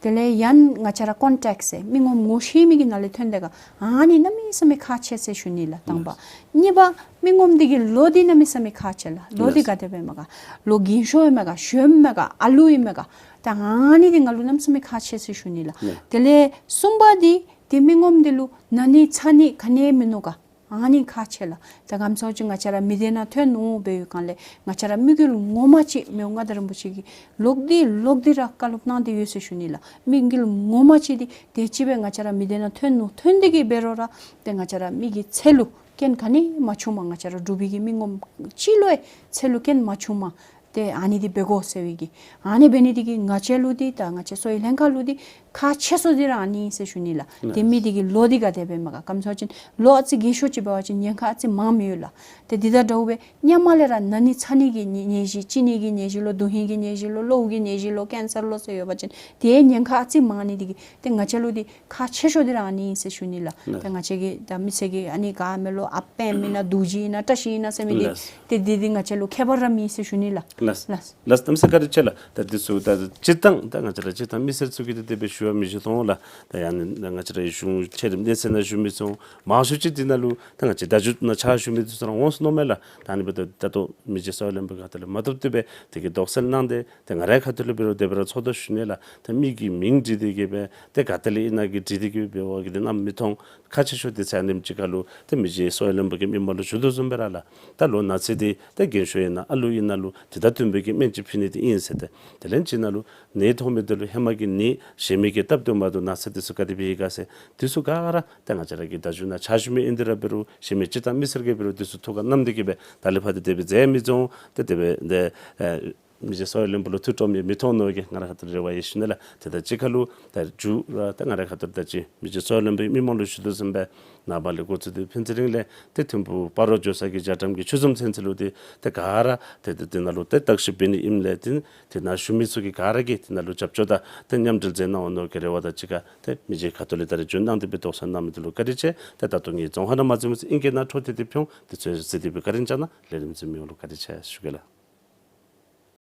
དེ་ལས་ཡང་ང་བཅས་ར་ཀོན་ཊེཀཊ་ཟེར་མི་ངོམ་ངོ་ཤེས་མི་གི་ནང་ལས་ཐོན་དེས་ག། ཨ་ནི་གནམ་མེད་ས་མེད་ཁག་ཆེ་ཟེར་ཞུ་ནི་ལགས་དང་པ། གཉིས་པ་མི་ངོམ་འདི་གི་ལོ་འདི་གནམ་མེད་ས་མེད་ཁག་ཆེ་ལགས། ལོ་འདི་ག་དེ་སྦེ་མས་ག། ལོ་རྒན་ཤོས་ཨིན་མས་ག་གཞོནམ་མས་ག་ཨ་ལུ་ཨིན་མས་ག། ད་ཨ་ནི་འདི་ང་ལུ་གནམ་མེད་ས་མེད་ཁག་ཆེ་ཟེར་ཞུ་ནི་ལགས། དེ་ལས་གསུམ་པ་འདི་ཏེ་མི་ངོམ་འདི་ལུ་ན་ནི་ཚ་ནི་ག་ནི་མིན་ནུག་ག། ཨ་ནི་ཁག་ཆེ་ལགས། ད་ག་ཅི་ཟེར་བ་ཅིན་ང་བཅས་ར་མི་སྡེ་ནང་ཐོན་ནུག་འབད་བའི་སྒང་ལས་ང་བཅས་ར་དམིགས་ཡུལ་ངོ་མ་ཅིག་མི་དབང་མངའ་བདག་རིན་པོ་ཆེ་གིས་ལོག་སྟེ་ལོག་སྟེ་ར་བཀའ་སློབ་གནང་སྟེ་ཡོད་ཟེར་ཞུ་ནི་ལགས། དམིགས་ཡུལ་ངོ་མ་ཅིག་འདི་དེ་ཅིག་སྦེ་ང་བཅས་ར་མི་སྡེ་ནང་ཐོན་ནུག། ཐོན་ཏེ་གིས་འབད་རུང་ར་ཏེ་ང་བཅས་ར་མི་གི་ཚེ་ལུ་རྐྱེན་ག་ནི་མ་བྱུངམ་ང་བཅས་ར་འབྲུག་པའི་གི་མི་ངོམ་གཅིག་ལུ་ཡང་ཚེ་ལུ་རྐྱེན་མ་བྱུངམ་ ཏེ་ཨ་ནི་འདི་འབད་དགོ་ཟེར་བའི་གི། ཨ་ནི་འབད་ནི་འདི་གིས་ང་བཅས་ལུ་འདི་ད་ང་བཅས་གསོ་བའི་ལྷན་ཁག་ལུ་འདི་ཁག་ཆེ་ཤོས་འདི་ར་ཨ་ནི་ཨིན་ཟེར་ཞུ་ནི་ལགས། ཏེ་མི་འདི་གི་ལོ་འདི་ག་དེ་སྦེ་མས་ག། ག་ཅི་ཟེར་བ་ཅིན་ལོ་ཨ་ཙི་རྒས་ཤོས་ཅིག་འབད་བ་ཅིན་ཉེན་ཁ་ཨ་ཙི་མངམ་ཡོད་ལགས། ཏེ་འདི་དང་འདྲཝ་སྦེ་སྔོན་མ་ལས་ར་ན་ནི་ཚ་ནི་གི་ནད་ནད་གཞི་གཅིན་སྙི་གི་ནད་གཞི་ལོ་དོན་ཧིང་གི་ནད་གཞི་ལོ་གློ་བུ་གི་ནད་གཞི་ལོ་ཀེན་སར་ལོ་ཟེར་ཡོད་པ་ཅིན་དེའི་ཉེན་ཁ་ཨ་ཙི་མང་ནི་འདི་གིས་ཏེ་ང་བཅས་ལུ་འདི་ཁག་ཆེ་ཤོས་འདི་ར་ཨ་ནི་ཨིན་ཟེར་ཞུ་ནི་ལགས། ལགས། ཏེ་ང་བཅས་ཀྱི་ད་མི་སེར་གྱི་ཨ་ནི་ག་མེད་ལོ་ཨཔ་ཨིན་ན་རྡོ་རྗེ་ཨིན་ན་བཀྲ་ཤིས་ཨིན་ན་ཟེར་མི་འདི། ལགས། ཏེ་འདི་འདི་ང་བཅས་ལུ་ཁྱད་པར་ར་མེད་ཟེར་ཞུ་ནི་ལགས། ལགས། ལགས། ལགས། གནམ་མེད་ས་མེད་བཀའ་དྲིན་ཆེ་ལགས། ད་འདི་ཚུ་ད་སྤྱིར་བཏང་ད་ང་བཅས་ར་སྤྱིར་བཏང་མི་སེར་ཚུ་གིས་ད་དེ་སྦེ་ཞུ་བ་མི་ཞུ་དོ་ལགས། ད་ཡང་ན་ང་བཅས་ར་གཞུང་ཆེ་རིམ་སྡེ་ཚན་ནང་ཞུ་མི་ཚུ་མང་ཤོས་ཅིག་འདི་ནང་ལུ་ད་ང་བཅས་བརྡ་བརྒྱུད་ནང་ཕྱག་ཞུ་མི་འདི་ཚུ་ར་འོང་སོ་ནུག་མས་ལགས། ད་ཨ་ནི་འབདཝ་ད་ད་ལྟོ་མི་རྗེ་གསོ་བའི་བློན་པོ་གི་ཁ་ཐུག་ལས་མ་བཏུབ་བཏུབ་སྦེ་དེ་གི་དོགས་སེལ་གནང་སྟེ་ཏེ་ང་རའི་ཁ་ཐུག་ལས་འབད་རུང་དེ་སྦེ་ར་ཚོགས་འདུ་ཞུ་ནི་ལགས། ཏེ་མི་གི་མིང་བྲིས་ཏེ་གི་སྦེ་ཏེ་ག་ཏེ་ལས་ཨིན་ན་གི་བྲིས་ཏེ་གི་སྦེ་འབད་བ་གི་འདི་གནམ་མེད་ས་མེད་ཁག་ཆེ་ཤོས་འདི་ཚུ་ཨ་ནེམ་ཅིག་ཁར་ལུ་ཏེ་མི་རྗེ་གསོ་བའི་བློན་པོ་གིས་མི་མང་ལུ་ཞུ་དོ་བཟུམ་སྦེ་ར་ལགས། ད་ལོ་ན་ཚོད་འདི་ཏེ་རྒན་ཤོས་ཨིན་ན་ཨ་ལུ་ཨིན་ན་ལུ་དེ་དང་བསྟུན་པའི་གི་སྨན་ཅིག་ཕུལ་ནི་འདི་ཨིན་ཟེར། ཏེ་དེ་ལས་ཅིག་ནང་ལུ་ནད་ཐོན་མི་འདི་ལུ་ཧེ་མ་གི་ནད་གཞན་མི་གིས་བཏབ་སྡོདཔ་མ་གཏོགས་ན་ཚ་འདི་ཚུ་ག་དེ་སྦེ་ཡི་ག་ཟེར་འདི་ཚུ་ག་ར་ད་ང་བཅས་ར་གི་བརྡ་བརྒྱུད་ནང་ཕྱག་ཞུ་མི་ཨིན་འདི་ར་འབད་རུང་གཞན་མི་སྤྱིར་བཏང་མི་སེར་གྱིས་འབད་རུང་འདི་ཚུ་ཐུགས་ཁར་བསྣམས་ཏེ་གི་སྦེ་ད་ལས་ཕར་འདི་དེ་སྦེ་མཛད་མི་འོང་། ཏེ་དེ་སྦེ་འདི་ཨེ་མི་རྗེ་གསོ་བའི་བློན་པོ་ལུ་ཐུགས་སྤྲོ་མི་མི་ཐོན་ནུག་གི་ང་རའི་ཁ་ཐུག་ལས་རེ་བ་ཡང་ཞུ་ནི་ལགས། ཏེ་ད་ཅི་ཁ་ལུ་ད་མཇུག་ར་ད་ང་རའི་ཁ་ཐུག་ད་ཅི་མི་རྗེ་གསོ་བའི་བློན་པོ་གིས་མི་མང་ལུ་ཞུ་དོ་བཟུམ་སྦེ་ནངས་པ་ལས་འགོ་བཙུགས་ཏེ་ཕན་ཚུན་རིང་ལས་ཏེ་ཐིམ་ཕུག་སྤ་རོ་འགྱོ་ས་གི་རྒྱ་གྲམ་གྱི་ཆོས་འཛོམས་ཚུན་ཚོད་ལུ་ཏེ་ཏེ་ག་ར་ཏེ་ཏེ་དེ་ནང་ལུ་ཏེ་བརྟག་ཞིབ་འབད་ནི་ཨིནམ་ལས་ཏེ་དེ་ནང་ཞུ་མི་ཚུ་གིས་ག་ར་གིས་དེ་ནང་ལུ་རྒྱབ་སྐྱོར་དང་ཏེ་མཉམ་འབྲེལ་མཛད་གནང་འོང་མནོ་གི་རེ་བ་དང་གཅིག་ཁར་ཏེ་མི་རྗེ་ཁ་ཐུག་ལས་ད་རེས་རྒྱུན་གནང་སྟེ་སྦེ་དོགས་སེལ་གནང་མི་འདི་ལུ་བཀའ་དྲིན་ཆེ། ཏེ་ད་ལྟོ་ངེའི་རྫོང་ཁ་ནང་མ་འཛོམས་ས་ཨིང་སྐད་ནང་འཕྲོ་མཐུད་དེ་ཕུལ་འོང་། དུས་ཚོད་གཟིགས་ཏེ་སྦེ་བཀའ་དྲིན་བསྐྱང་གནང་། ལས་རིམ་གཟིགས་མི་ཡོངས་ལུ་བཀའ་དྲིན་ཆེ་ཞུ་གེ་ལགས།